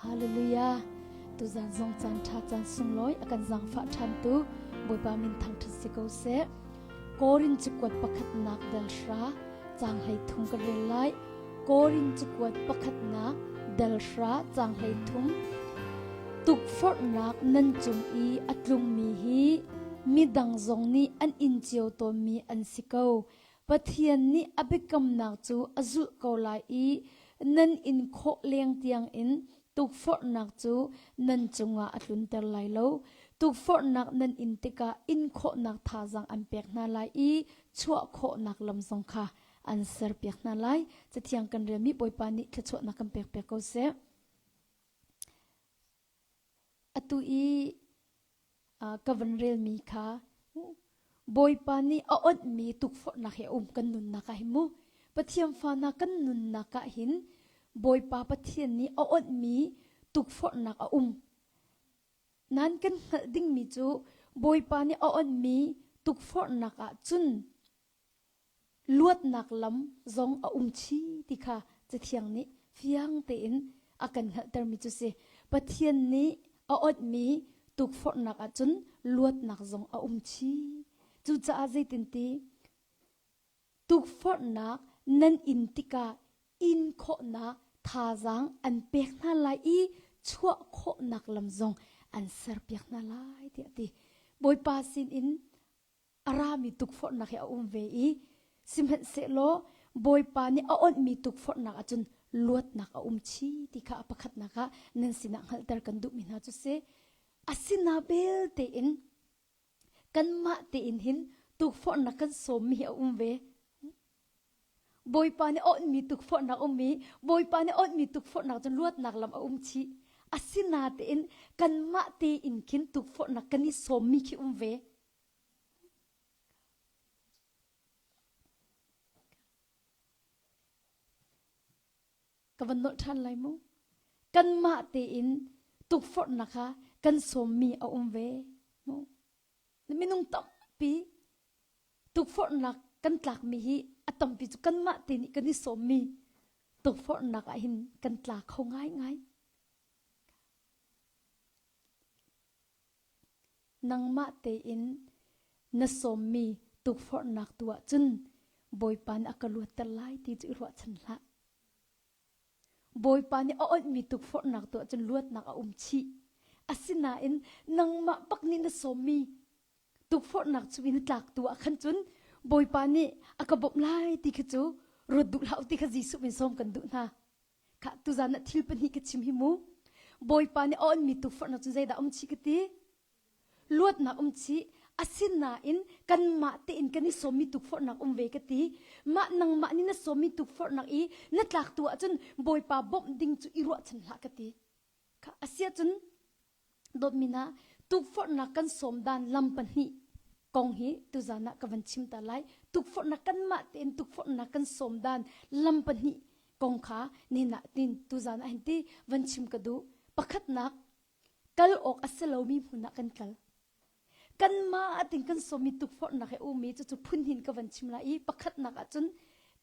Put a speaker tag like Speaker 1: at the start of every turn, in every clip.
Speaker 1: Hallelujah. Tuzan zong caan ṭha caan sunglawi a kan zaangfah ṭhantu Bawipa min thangṭhat si ko seh. Korin cakuat pakhatnak dal hra caang 13 ka rel lai. Korin cakuat pakhatnak dal hra caang 13 Tukforhnak nan cung i a tlungmi hi midang zong nih an in cio tawnmi an si ko. Pathian nih a biakamnak cu a zulh ko lai i nan in khawh leng tiangin tukforhnak cu nan cungah a tlunter lai lo. Tukforhnak nan in tikah in khawhnak thazaang an pek hna lai i chuah khawhnak lam zong kha an serpiak hna lai. Cathiang kan relmi Bawipa nih thluachuahnak kan pekpiak ko seh. Atu i ka van relmi kha Bawipa nih a onhmi tukforhnak hi a um kan nunnak ah hin mu. Pathian fa hna kan nunnak ah hin Bawipa Pathian nih a onhmi tukforhnak a um. Nan kan hngalh dingmi cu Bawipa nih a onhmi tukforhnak ah cun luatnak lam zong a um chi ti kha Cathiang nih fiang tein a kan hngalhtermi cu si. Pathian nih a onhmi tukforhnak ahcun luatnak zong a um chi. Cucaah zeitinti tukforhnak nan in tikah in khawhnak thazaang an pek hna lai i chuah khawhnak lam zong an serpiak hna lai tiah a ti. Bawipa sinin a rami tukforhnak hi a um ve i sihmanhsehlaw Bawipa nih a onhmi tukforhnak ahcun luatnak a um chi ti kha a pakhatnak ah nan sinah hngalhter kan duhmi hna cu si. Asina belte in kanmah tein hin tukforhnak kan sawmmi hi a um ve. Bawipa nih onhmi tukforhnak um i Bawipa nih onhmi tukforhnak cu luatnak lam a um chih. Asinatein kanmah tein khin tukforhnak kan i sawmmi khi um ve. Ka van nolh ṭhan lai mu. Kanmah tein tukforhnak kha kan sawmmi a um ve. Mu. Minung tampi tukforhnak kan tlakmi hi a tampi cu kanmah te nih kan i sawmmi tukforhnak ah hin kan tla kho ngaingai. Nangmah tein na sawmmi tukforhnak tu ah cun Bawipa nih a ka luatter lai ti cu i ruahchan hlah. Bawipa nih a onhmi tukforhnak tu ah cun luatnak a um chih. Asinain nangmah bak nih na sawmmi tukforhnak chung i na tlak tu ah khan cun Bawipa nih a ka bawmh lai ti kha cu ruat duh hlah u ti kha Jesuh min sawm kan duh hna. Khah tuzan ah thil pahnih ka chim hi mu. Bawipa nih a onmi tukforhnak cun zeidah um chih ka ti? Luatnak um chih. Asinain kanmah tein kan i sawmmi tukforhnak um ve ka ti. Mah nangmah nih na sawmmi tukforhnak i na tlak tu ahcun Bawipa bawmh ding cu i ruahchan hlah ka ti. Khah asiahcun Dawtmi hna, tukforhnak kan sawm dan lam pahnih kong hi tuzan ah ka van chim ta lai. Tukforhnak kanmah tein tukforhnak kan sawm dan lam pahnih kong kha nihin ah tin tuzan ah hin ti van chim ka duh. Pakhatnak, kal awk a si lomi hmun ah kan kal. Kanmah tin kan sawmmi tukforhnak he ummi cucu phun hin ka van chim lai i pakhatnak ahcun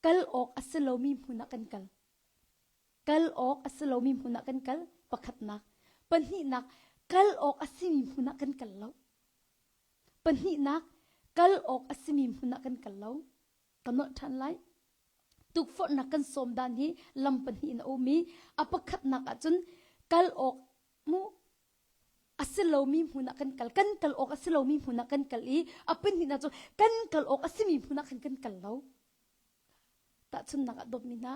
Speaker 1: kal awk a si lomi hmun ah kan kal. Kal awk a si lomi hmun ah kan kal. Pakhatnak. Pahnihnak, kal awk a simi hmun ah kan kal lo. Pahnihnak, kal awk a simi hmun ah kan kal lo. Ka nolh ṭhan lai. Tukforhnak kan sawm dan hi lam pahnih in a um i a pakhatnak ahcun kal awk mu a si lomi hmun ah kan kal. Kan kal awk a si lomi hmun ah kan kal i a pahnihnak cu kan kal awk a simi hmun ah khan kan kal lo. Tahchunhnak ah dawtmi hna,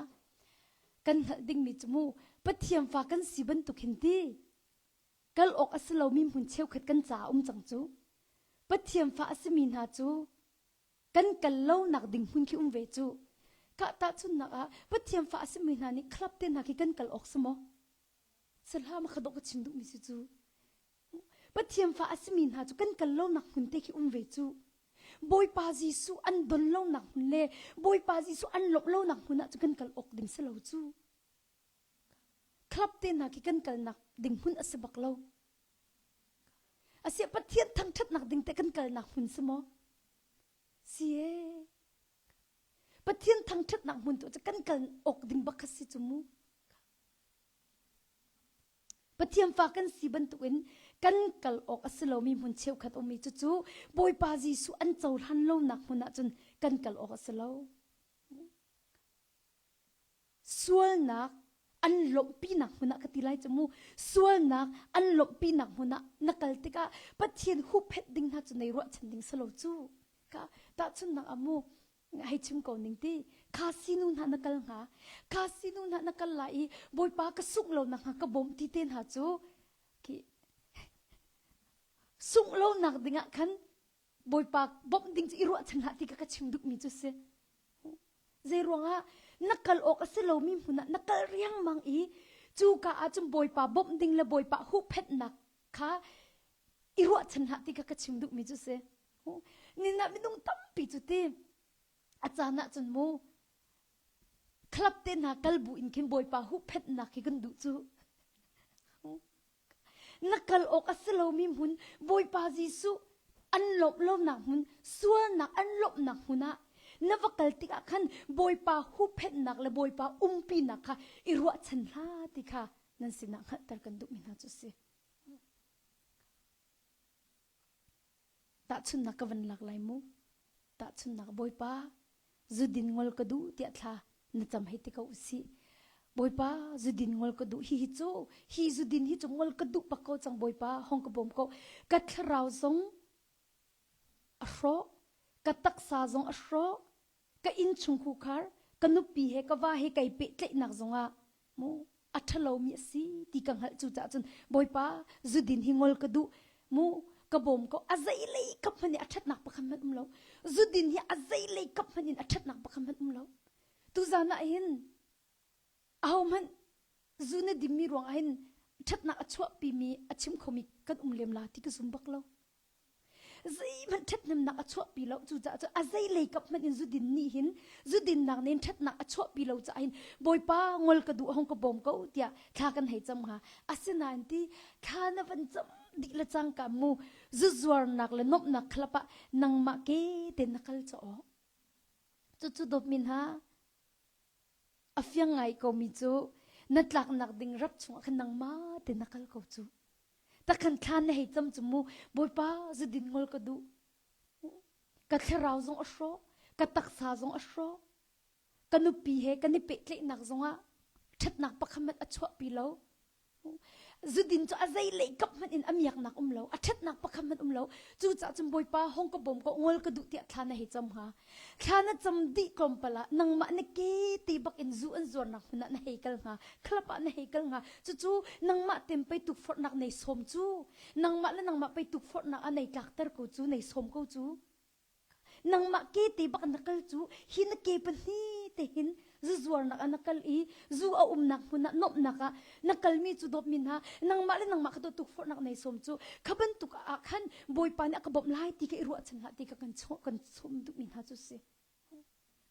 Speaker 1: kan hngalh dingmi cu mu Pathian fa kan si bantuk hin ti kal awk a si lomi hmun cheukhat kan caah um cang cu. Pathian fa a simi hna cu kan kal lonak ding hmun khi um ve cu. Kah tahchunhnak ah Pathian fa a simi hna nih club te hna khi kan kal awk si maw? Sihlah ma kha dawh ka chim duhmi si cu. Pathian fa a simi hna cu kan kal lonak hmun te khi um ve cu. Bawipa Jesuh an don lonak hmun le Bawipa Jesuh an lawmh lonak hmun ah cu kan kal awk ding si lo cu. Club te hna khi kan kalnak ding hmun a si bak lo. Asiah Pathian thangṭhatnak ding te kan kalnak hmun si maw? Si ee. Pathian thangṭhatnak hmun tu cu kan kal awk ding bak kha si cu mu. Pathian fa kan si bantukin kan kal awk a si lomi hmun cheukhat ummi cucu Bawipa Jesuh an cohlan lonak hmun ahcun kan kal awk a si lo. Sualnak an lawmhpinak hmun ah ka ti lai cu mu. Sualnak an lawmhpinak hmun ah na kal tikah Pathian huhphenh ding hna cu nei ruahchan ding si lo cu. Ka tahchunhnak ah mu hei chim ko ning ti kha sinu hna na kal hnga kha sinu hna na kal lai i bawipa ka sungh lo nak hnga ka bawm ti te hna cu khi sungh lo nak ding ah khan bawipa bawmh ding cu i ruahchan hlah ti ka ka chim duhmi cu si zei ruangah na kal awk a si lomi hmun ah na kal riangmang i cu ka ah cun bawipa bawmh ding le bawipa huhphenhnak kha i ruahchan hlah ti ka ka chim duhmi cu si Nin ah minung tampi cu ti a caan ah cun mu club te hna kal bu in khin bawipa huhphenhnak hi kan duh cu. Na kal awk a si lomi hmun Bawipa Jesuh an lawmh lonak hmun sualnak an lawmhnak hmun ah na va kal tikah khan Bawipa huhphenhnak le Bawipa umpinak kha i ruahchan hlah ti kha nan sinah hngalhter kan duhmi hna cu si. Tahchunhnak ka van lak lai mu. Tahchunhnak Bawipa, zudin ngol ka duh tiah thla na cam hei ti ko usih. Bawipa, zudin ngol ka duh. Hihi cu, hi zudin hi cu ngol ka duh bak ko cang Bawipa, hong ka bawm ko. Ka thlarau zong a hrawh, ka taksa zong a hrawh, ka innchung khar ka nupi he ka va he kai pehtlaihnak zongah mu a ṭhalomi a si ti ka hngalh cu caah cun bawipa zudin hi ngol ka duh mu ka bawm ko a zeilei kap hmanh in a ṭhatnak pakhat hmanh um lo zudin hi a zeilei kap hmanh in a ṭhatnak pakhat hmanh um lo tuzan ah hin ahohmanh zu na dimmi ruangah hin ṭhatnak a chuahpimi a chim khomi kan um lem la ti ka zum bak lo Zeihmanh ṭhathnemnak a chuahpi lo. Cucaah cun a zeilei kap hmanh in zudin nih hin zudinnak nih ṭhatnak a chuahpi lo caah hin Bawipa ngol ka duh hong ka bawm ko tiah thla kan hei cam hnga. Asinain ti thla na van cam dih le cangka mu zuzuarnak le nuamhnak khalap ah nangmah ke tein na kal caw. Cucu dawtmi hna a fiang ngai komi cu na tlaknak ding rap chungah khan nangmah te na kal ko cu. Takhan thla na hei cam cu mu Bawipa zudin ngol ka duh. Ka thlarau zong a hrawh, ka taksa zong a hrawh. Ka nupi he kan i pehtlaihnak zongah ṭhatnak pakhat hmanh a chuahpi lo. Zudin cu a zeilei kap hmanh in a miaknak um lo, a ṭhatnak pakhat hmanh um lo. Cucaah cun Bawipa hong ka bawm ko, ngol ka duh tiah thla na hei cam hnga. Thla na cam dih tlawmpal ah nangmah na ke te bak in zu an zuarnak hmun ah na hei kal hnga club ah na hei kal hnga cucu nangmah tem pei tukforhnak nei sawm cu nangmah le nangmah pei tukforhnak ah nei tlakter ko cu nei sawm ko cu nangmah ke te bak na kal cu hi na ke pahnih te hin zu zuarnak ah na kal i zu a umnak hmun ah nuamhnak ah na kalmi cu dawtmi hna nangmah le nangmah kha tukforhnak nei sawm cu kha bantuk ah khan bawipa nih a ka bawmh lai ti ka i ruahchan hlah ti kha kan kan chom duhmi hna cu si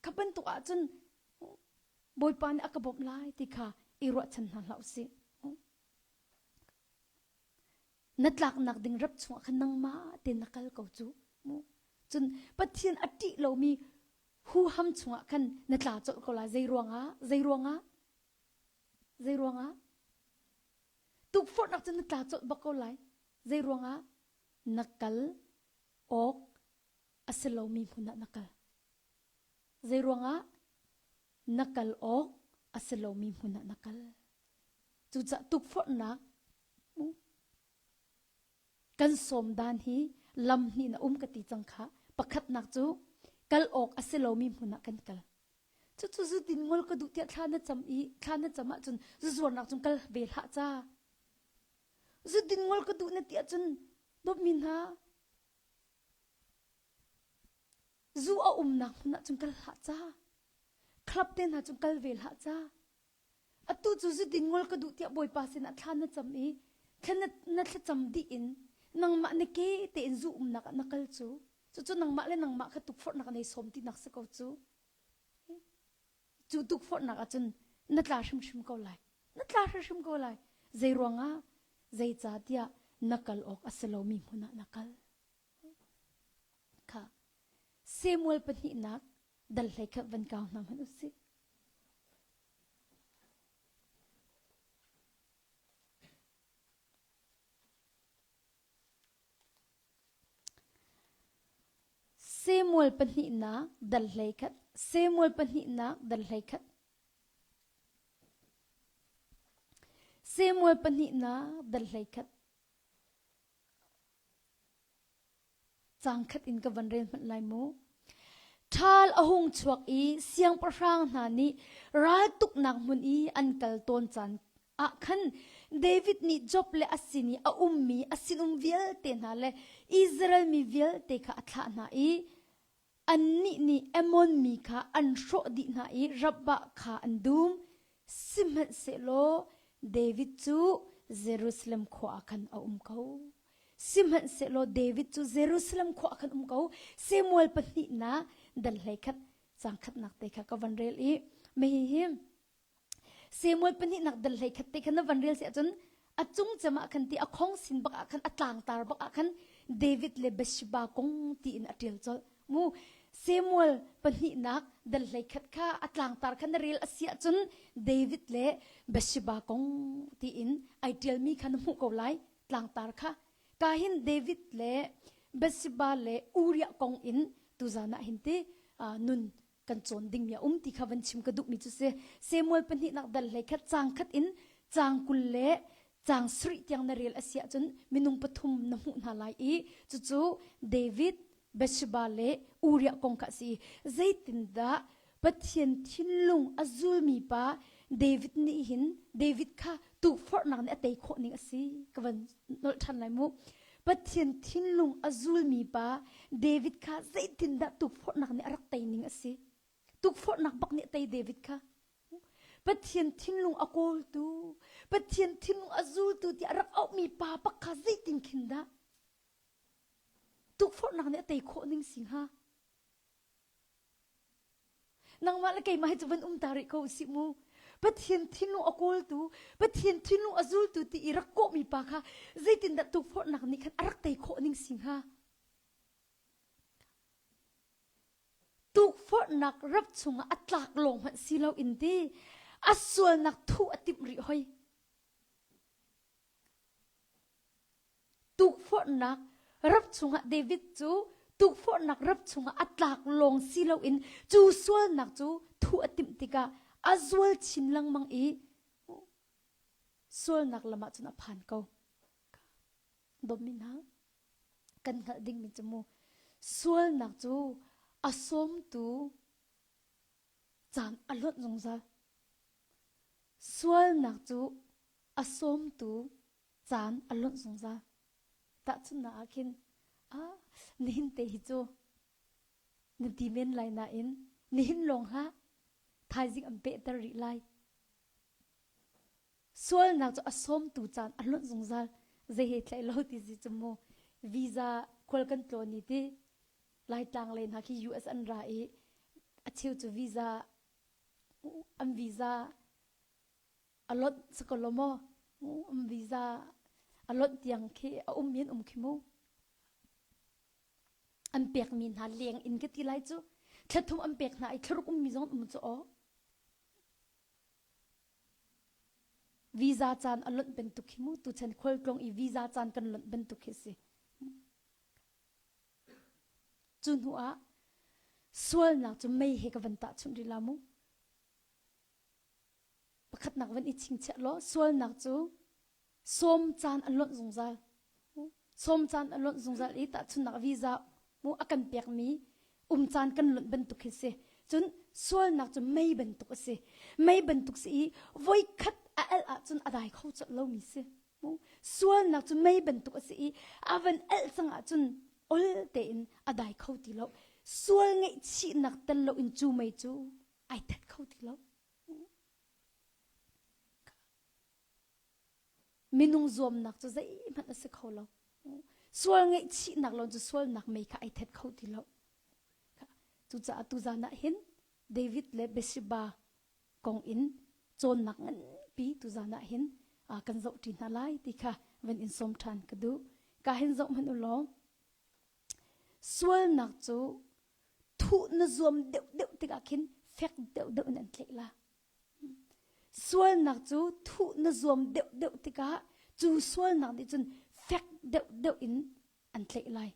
Speaker 1: kha bantuk ah cun bawipa nih a ka bawmh lai ti kha i ruahchan hna hlah usih Na tlaknak ding rap chungah khan nangmah tein na kal ko cu. Mu. Cun Pathian a ṭih lomi huham chungah khan na tla colh ko lai. Zei ruangah? Zei ruangah? Zei ruangah? Tukforhnak cun na tla colh bak ko lai. Zei ruangah? Na kal awk a si lomi hmun ah na kal. Zei ruangah? Na kal awk a si lomi hmun ah na kal. Cucaah tukforhnak kan sawm dan hi lam hnih na um ka ti cang kha. Pakhatnak cu kal awk a si lomi hmun ah kan kal. Cucu zudin ngol ka duh tiah thla na cam i thla na cam ahcun zuzuarnak cun kal ve hlah ca. Zudin ngol ka duh na ti ahcun dawtmi hna zu a umnak hmun ah cun kal hlah ca. Club te hna cun kal ve hlah ca. Atu cu zudin ngol ka duh tiah Bawipa sinah thla na cam i thla na, na thlacam dih in nangmah na ke tein zu umnak ah na kal cu cucu nangmah le nangmah kha tukforhnak nei sawm tinak si ko cu. Cu tukforhnak ahcun na tla hrimhrim ko lai. Na tla hrimhrim ko lai. Zei ruangah? Zeicahtiah na kal awk a si lomi hmun ah na kal. Kha Samuel pahnihnak dal hlei kha van kau hna hmanh usih. Samuel pahnihnak dal 11. Samuel pahnihnak dal 11. Samuel pahnihnak dal 11. Caang khat in ka van rel hmanh lai mu. Ṭhal a hung chuak i siangpahrang hna nih raltuknak hmun i an kal tawn caan ah khan David nih Job le a sin i a ummi a sinum vialte hna le Israel mi vialte kha a thlah hna i annih nih Ammon mi kha an hrawh dih hna i Rabbah kha an dum. Sihmanhsehlaw David cu Jerusalem khua ah khan a um ko. Sihmanhsehlaw David cu Jerusalem khua ah khan um ko. Samuel pahnihnak dal 11 caang khatnak te kha ka van rel i mei hi Samuel pahnihnak dal 11 te kha na van rel si ahcun a cung cem ah khan ti a khong sin bak ah khan a tlangtar bak ah khan David le Bathsheba kong tiin a ṭial colh. Mu Samuel pahnihnak dal 11 kha a tlangtar kha na rel a si ahcun David le Bathsheba kong tiin ai ṭialmi kha na hmuh ko lai. Tlangtar kha ka hin David le Bathsheba le Uriah kong in tuzan ah hin ti nun kan cawn dingmi a um ti kha van chim ka duhmi cu si. Samuel pahnihnak dal 11 caang khat in caang 20 le caang sarih tiang na rel a si ahcun minung pathum na hmuh hna lai i cucu David, Bathsheba le Uriah kong kha a si. Zeitindah Pathian thinlung a zulmi pa David nih hin David kha tukforhnak nih a tei khawh ning a si ka van nolh ṭhan lai mu. Pathian thinlung a zulmi pa David kha zeitindah tukforhnak nih a rak tei ning a si. Tukforhnak bak nih a tei David kha. Pathian thinlung a kawltu, Pathian thinlung a zultu ti a rak auhmi pa bak kha zeitin khin dah tukforhnak nih a tei khawh ning si hnga? Nangmah le keimah hi cu van um ta rih ko usih mu. Pathian thinlung a kawltu, Pathian thinlung a zultu ti i rak kawhmi pa kha zeitindah tukforhnak nih khan a rak tei khawh ning si hnga? Tukforhnak rap chungah a tlak lawng hmanh si lo in ti a sualnak thuh a timh rih hoi. Tukforhnak rap chungah David cu tukforhnak rap chungah a tlak lawng si loin cu sualnak cu thuh a timh tikah a zual chin lengmang i sualnak lam ah cun a phan ko. Dawtmi hna, kan hngalh dingmi cu mu sualnak cu a sawmtu caan a lonh zungzal. Sualnak cu a sawmtu caan a lonh zungzal. Tahchunhnak ah khin, ah, nihin te hi cu na ti men lai nain nihin lawng hlah, thaizing an pehter rih lai. Sualnak cu a sawmtu caan a lonh zungzal. Zei he tlaih lo ti si cu mu. Visa khual kan tlawn i ti Laitlang lei hna khi US an ra i a cheu cu visa an visa a lonh si ko lo maw an visa a lonh tiang khi a um in um khi mu an pekmi hna leng in ka ti lai cu thlathum an pek hna i thlaruk ummi zong um cu aw visa caan a lonh bantuk khi mu tuchan khualtlung i visa caan kan lonh bantuk khi si Cu hnu ah sualnak cu mei he ka van tahchunh rih la mu. Pakhatnak van i chingchiah law sualnak cu sawm caan a lonh zungzal. Sawm caan a lonh zungzal i tahchunhnak visa mu a kan pekmi um caan kan lonh bantuk hi si. Cun sualnak cu mei bantuk a si. Mei bantuk si i voikhat a elh ahcun a dai kho colh lomi si. Sualnak cu mei bantuk a si i a van elh cang ahcun ol tein a dai kho ti lo. Sual ngaihchihnak tel loin cu mei cu ai that kho ti lo. Minung zuamnak cu zeihmanh a si kho lo. Sual ngaihchihnak lawng cu sualnak mei kha ai that kho ti lo. Cucaah tuzan ah hin David le Bathsheba kong in cawnnak nganpi tuzan ah hin kan zohṭi hna lai ti kha van in sawm ṭhan ka duh. Ka hin zoh hmanh u law sualnak cu thuh na zuam deuhdeuh tikah khin fek deuhdeuh in an tlaih la. Sualnak cu thuh na zuam deuhdeuh tikah cu sualnak nih cun fek deuhdeuh in an tlaih lai.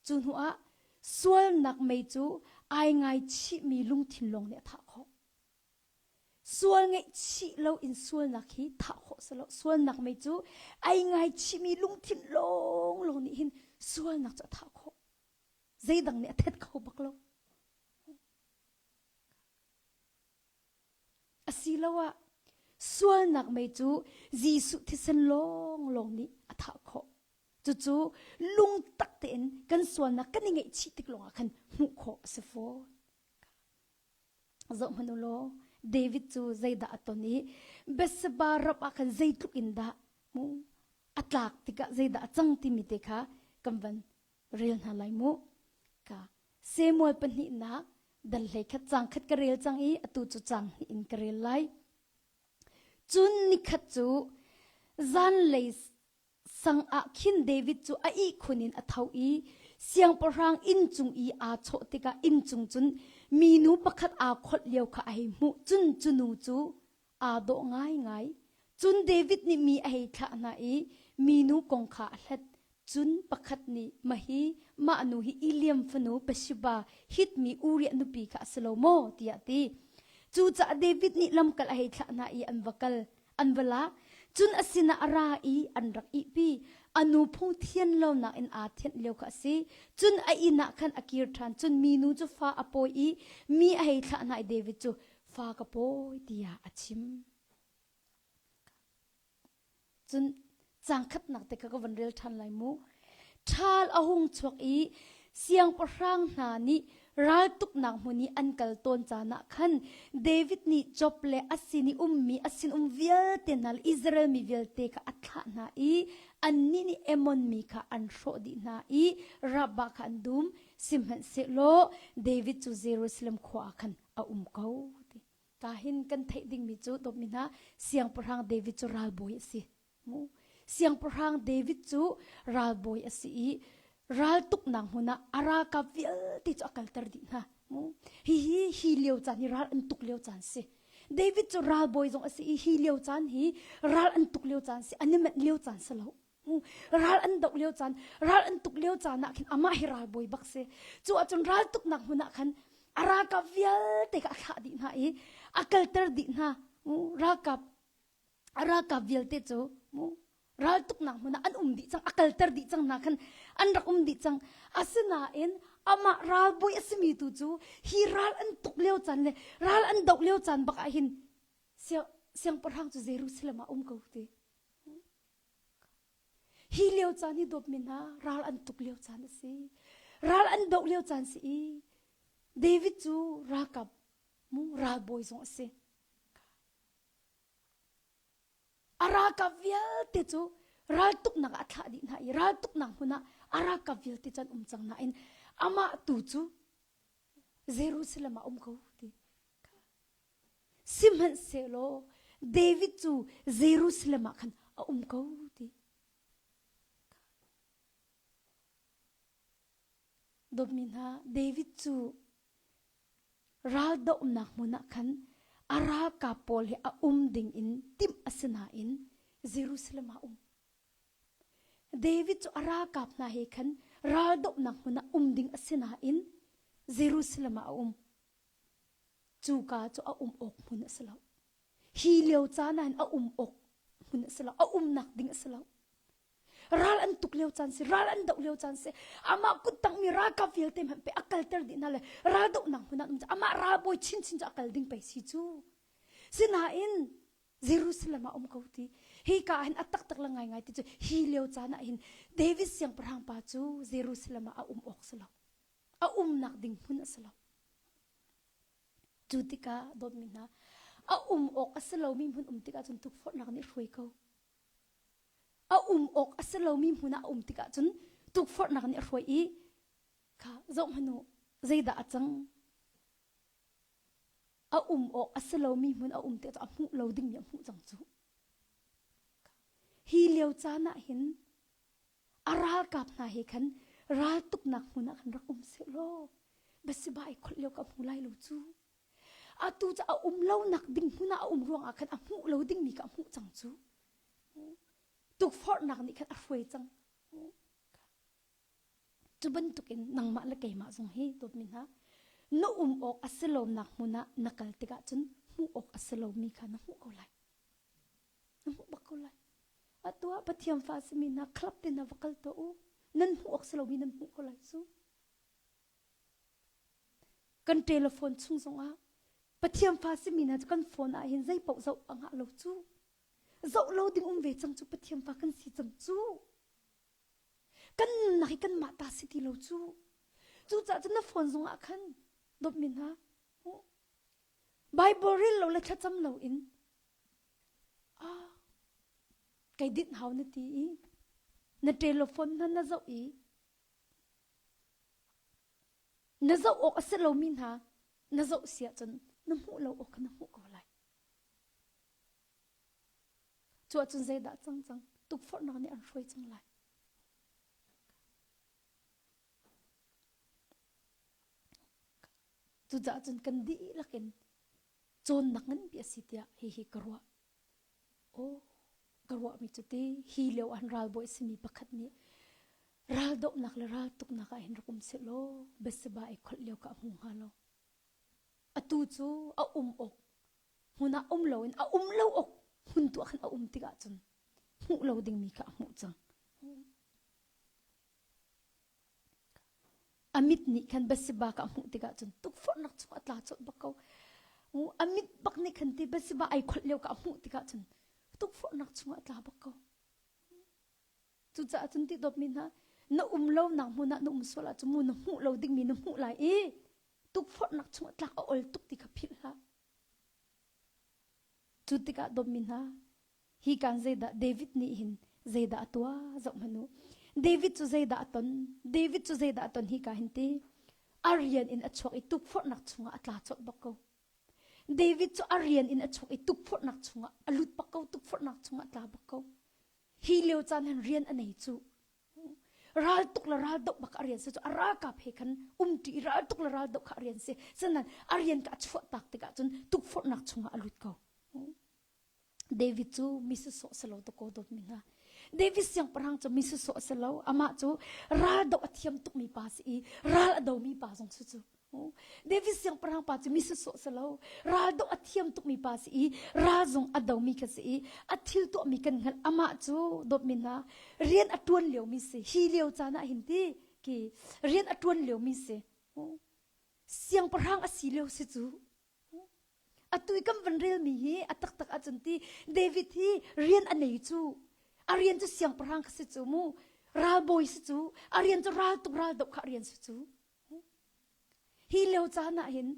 Speaker 1: Cu hnu ah. Sualnak mei cu ai ngaichihmi lungthin lawng nih a thah khawh. Sual ngaihchih lo in sualnak hi thah khawh si lo. Sualnak mei cu ai ngaichihmi lungthin lawnglawng nih hin sualnak cu a thah khawh. Zeidang nih a thet kho bak lo. Asiloah sualnak mei cu Jesuh thisen lawnglawng nih a thah khawh. Cucu lungtak tein kan sualnak kan i ngaihchih tik lawngah khan hmuh khawh a si fawn. Zohhmanh u law David cu zeidah a ton i Bathsheba rap ah khan zeitluk in dah mu a tlak tikah zeidah a cang timi te kha kan van rel hna lai mu. Ka Samuel pahnihnak dal hlei khat cang khat ka rel cang i atu cu cang hnih in ka rel lai. Cun nikhat cu zanlei sang ah khin David cu a ihkhun in a tho i siangpahrang inn cung i aa chawh tikah inn cung cun minu pakhat aa kholh lio kha a hei hmuh. Cun cu nu cu aa dawh ngaingai. Cun David nih mi a hei thlah hna i minu kong kha a hlat. Cun pakhat nih, Mahhi mah nu hi Eliam fanu Bathsheba Hit mi Uriah nupi kha a si lo maw? tiah a ti. Cucaah David nih lamkal a hei thlah hna i an va kal. An va lak. Cun a sinah a ra i an rak ihpi. A nu phung thian lonak in aa thianh lio kha a si. Cun a inn ah khan a kir ṭhan. Cun minu cu fa a pawi i mi a hei thlah hna i David cu fa ka pawi tiah a chim. Cun caang khatnak te kha ka van rel ṭhan lai mu. Ṭhal a hung chuak i siangpahrang hna nih raltuknak hmun i an kal tawn caan ah khan David nih Job le a sin i ummi a sinum vialte hna le Israel mi vialte kha a thlah hna i annih nih Ammon mi kha an hrawh dih hna i Rabbah kha an dum. Sihmanhsehlaw David cu Jerusalem khua ah khan a um ko. Ti. Ka hin kan theih dingmi cu dawtmi hna siangpahrang David cu ralbawi a si. Mu. Siangpahrang David cu ralbawi a si i raltuknak hmun ah a ralkap vialte cu a kalter dih hna. Mu. Hihi hi lio caan hi ral an tuk lio caan si. David cu ralbawi zong a si i hi lio caan hi ral an tuk lio caan si, an i manh lio caan si lo. Ral an doh lio caan, ral an tuk lio caan ah khin amah hi ralbawi bak si. Cu ahcun ral tuknak hmun ah khan a ralkap vialte kha a thlah dih hna i a kalter dih hna. Ralkap a ralkap vialte cu ral tuknak hmun ah an um dih cang, a kalter dih cang hna khan an rak um dih cang. Asinain amah ralbawi a simi tu cu hi ral an tuk lio caan le ral an doh lio caan bak ah hin siangpahrang cu Jerusalem ah um ko ti. Hi lio caan hi dawtmi hna ral an tuk lio caan a si. Ral an doh lio caan si i David cu ralkap mu ralbawi zong a si. A ralkap vialte cu raltuknak ah a thlah dih hna i raltuknak hmun ah a ralkap vialte cu an um cang nain amah tu cu Jerusalem ah um ko ti. Sihmanhsehlaw David cu Jerusalem ah khan a um ko ti. Dawtmi hna, David cu raldohnak hmun ah khan a ralkap pawl he a um ding in timh a si nain Jerusalem ah um. David cu a ralkap hna he khan raldohnak hmun ah um ding a si nain Jerusalem ah a um. Cuka cu a um awk hmun a si lo. Hi lio caan ah hin a um awk hmun a si lo. A umnak ding a si lo. Ral an tuk lio caan si, ral an doh lio caan si. Amah kuttangmi ralkap vialte hmanh pe a kalter dih hna le ral dohnak hmun ah um amah ralbawi chinchin cu a kal ding pei si cu. Sinain Jerusalem ah um ko ti. Hi ka ah hin a taktak le ngaingai ti cu hi lio caan ah hin David siangpahrang pa cu Jerusalem ah a um awk si lo. A umnak ding hmun a si lo. Cu tikah dawtmi hna, a um awk a si lomi hmun um tikah cun tukforhnak nih hruai ko. A um awk a si lomi hmun ah a um tikah cun tukforhnak nih a hruai i kha zoh hmanh u, zeidah a cang? A um awk a si lomi hmun a um tikah a hmuh lo dingmi a hmuh cang cu. Hi lio caan ah hin a ralkap hna he khan raltuknak hmun ah khan rak um sehlaw Bathsheba i kholh lio ka hmu lai lo cu. Atu cu a um lonak ding hmun ah a um ruangah khan a hmuh lo dingmi ka hmuh cang cu. Tukforhnak nih khan a hruai cang. Cu bantukin nangmah le keimah zong hi dawtmi hna na um awk a si lonak hmun ah na kal tikah cun hmuh awk a si lomi kha na hmuh ko lai. Na hmuh bak ko lai. Atu ah Pathian fa a simi hna club te na va kal tuah u. Nan hmuh awk si lomi nan hmuh ko lai cu. Kan telephone chung zongah Pathian fa simi hna cu kan phone ah hin zei paoh zoh a ngah lo cu. Zoh lo ding um ve cang cu Pathian fa kan si cang cu. Kan nunnak hi kanmah ta si ti lo cu. Cucaah cun na phone zongah khan dawtmi hna Bible rel lo le thlacam lo in ah kei dinh hau na ti i na telephone hna na zoh i na zoh awk a si lomi hna na zoh si ahcun na hmuh lo awk kha na hmuh ko lai. Cu ahcun zeidah cang cang tukforhnak nih an hruai cang lai. Cucaah cun kan dihlak in cawnnak nganpi a si tiah hihi ka ruah. Aw, ka ruahmi cu ti hi lio an ralbawi simi pakhat nih raldohnak le raltuknak ah hin rak um sehlaw Bathsheba i kholh lio kha a hmu hnga lo. Atu cu a um awk hmun ah um loin a um lo awk hmun tu ah khan a um tikah cun hmuh lo dingmi kha a hmuh cang. A mit nih khan Bathsheba ka hmuh tikah cun tukforhnak chung a tla colh bak ko. A mit bak nih khan ti Bathsheba ai kholh lio ka hmuh tikah cun tukforhnak chungah a tla bak ko. Cucaah cun ti dawtmi hna na um lo nak hmun ah na um sual ahcun mu na hmuh lo dingmi na hmuh lai i tukforhnak chungah tlak a ol tuk ti kha philh hlah. Cu tikah dawtmi hna hi kan zeidah David nih hin zeidah a tuah zoh hmanh u. David cu zeidah a ton? David cu zeidah a ton hi ka hin ti? A rian in a chuak i tukforhnak chungah a tla colh bak ko. David cu a rian in a chuak i tukforhnak chungah a lut bak ko, tukforhnak chungah a tla bak ko. Hi lio caan hin rian a nei cu. Ral tuk le ral doh bak a rian si cu a ralkap he khan umṭi i ral tuk le ral doh kha a rian si. Sinain a rian ka a chuah tak tikah cun tukforhnak chungah a lut ko. David cu mi sawsawh si lo dawkaw dawtmi hna. David siangpahrang cu mi sawsawh si lo. Amah cu ral doh a thiam tukmi pa si i ral a domi pa zong si cu. David siangpahrang pa cu mi sawsawh si lo. Ral doh a thiam tukmi pa si i ral zong a domi kha si i a thil tuahmi kan hngalh. Amah cu dawtmi hna rian a ṭuan liomi si. Hi lio caan ah hin ti ki rian a ṭuan liomi si. Siangpahrang a si lio si cu. Atu i kan van relmi hi a taktak ahcun ti David hi rian a nei cu. A rian cu siangpahrang kha si cu mu. Ralbawi si cu. A rian cu ral tuk ral doh kha a rian si cu. Hi lio caan ah hin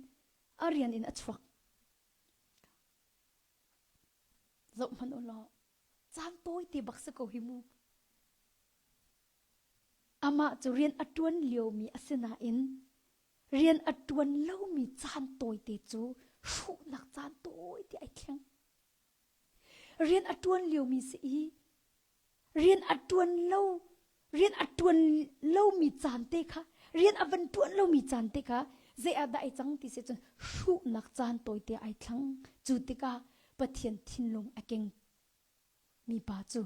Speaker 1: a rian in a chuak. Zoh hmanh u law, caan tawi te bak si ko hi mu. Amah cu rian a ṭuan liomi a si nain rian a ṭuan lomi caan tawite cu hruhnak caan tawite ai thleng. Rian a ṭuan liomi si i rian a ṭuan lo rian a ṭuan lomi caan te kha rian a van ṭuan lomi caan te kha zei ah dah ai cang ti si cun hruhnak caan tawite ai thlang. Cu tikah Pathian thinlung a keng mi pa cu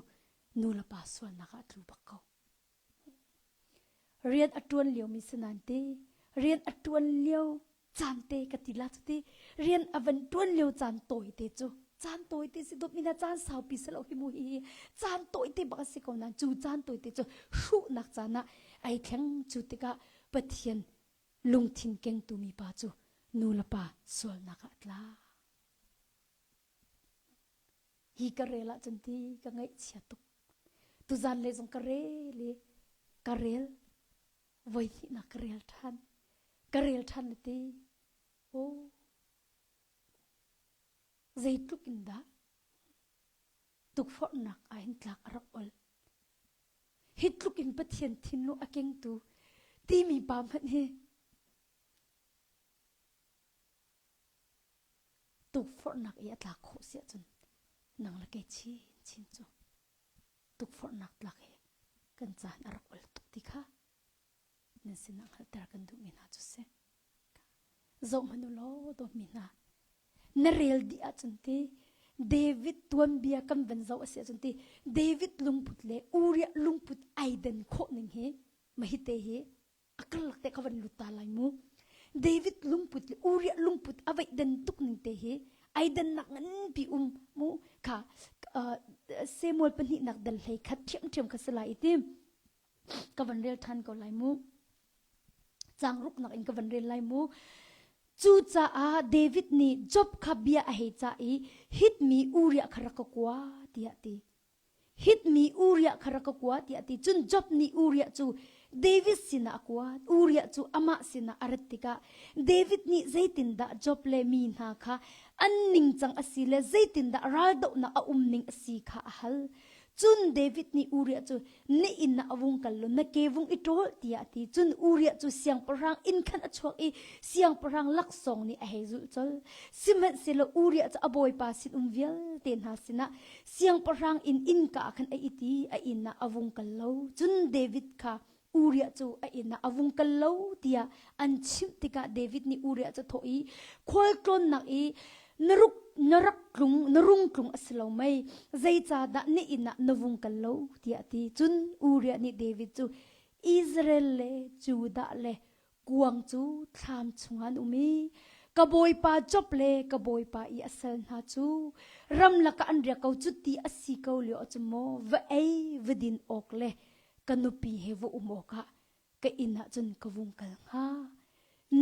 Speaker 1: nu le pa sualnak ah a tlu bak ko. Rian a ṭuan liomi si nain ti rian a ṭuan lio caan te ka ti la cu ti rian a van ṭuan lio caan tawi te cu caan tawi te si dawt mi na caan saupi si lo hi mu hi caan tawi te bak a si ko nain cu caan tawi te cu hruhnak caan ah ai thleng cu tikah Pathian lungthin kengtu mi pa cu nu le pa sualnak ah a tla. Hi ka rel ahcun ti ka ngaihchia tuk. Tuzan le zong ka rel i ka rel voi hnihnak ka rel ṭhan. Ka rel ṭhan na ti. Oh, zeitluk in dah tukforhnak ah hin tlak a rak ol. Hi tluk in Pathian thinlung a kengtu timi pa hmanh hi tukforhnak i a tlak khawh si ahcun nang le kei chinchin cu tukforhnak tlak hi kan caan a rak ol tuk ti kha nan sinah hngalhter kan duhmi hna cu si. Zoh hmanh u law dawtmi hna na rel dih ahcun ti David tuanbia kan van zoh a si ahcun ti David lungput le Uriah lungput ai den khawh ning hi mahite hi. A karlak te kha van lut ta lai mu. David lungput le Uriah lungput a veih den tuk ning te hi ai dannak nganpi um mu kha Samuel pahnihnak dal hlei khat ṭhiamṭhiam kha si lai i ti ka van rel ṭhan ko lai mu. Caang ruknak in ka van rel lai mu. Cucaah David nih Job kha bia a hei cah i Hitmi Uriah kha rak ka kua tiah a ti. Hitmi Uriah kha rak ka kua tiah a ti. Cun Job nih Uriah cu David sinah a kuat. Uriah cu amah sinah a rat tikah David nih zeitindah Job le mi hna kha an ningcang a si le zeitindah raldohnak a um ning a si kha a hal. Cun David nih Uriah cu na inn ah a vung kal law na ke vung i ṭawl tiah a ti. Cun Uriah cu siangpahrang inn khan a chuak i siangpahrang laksawng nih a hei zulh colh. Sihmanhsehlaw Uriah cu a bawipa sinum vialte hna sinah siangpahrang inn innka ah khan a it i a inn ah a vung kal lo. Cun David kha Uriah cu a inn ah a vung kal lo tiah an chimh tikah David nih Uriah cu a thawh i khualtlawnnak i na ruk na rak tlung na rung tlung a si lo mei zeicahdah na inn ah na vung kal lo tiah a ti cun Uriah nih David cu Israel le Judah le kuang cu thlam chungah an um i ka bawipa Job le ka bawipa i a sal hna cu ramlak ah an riak ko cu ti a si ko lio ah cun maw va ei va din awk le ka nupi he va um awkah ka inn ah cun ka vung kal hnga.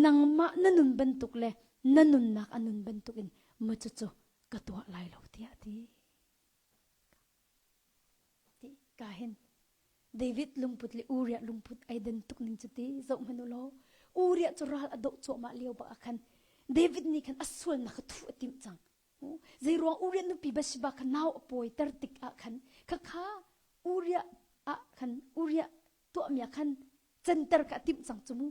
Speaker 1: Nangmah na nun bantuk le na nunnak a nun bantukin ma cucu ka tuah lai lo tiah a ti. Ti ka hin David lungput le Uriah lungput ai den tuk ning cu ti zoh hmanh u law Uriah cu ral a doh cuahmah lio bak ah khan David nih khan a sualnak kha thuh a timh cang. Zeiruang Uriah nupi Bathsheba kha nau a pawiter tik ah khan khakha Uriah ah khan Uriah tuahmi ah khan canter kha a timh cang cu mu.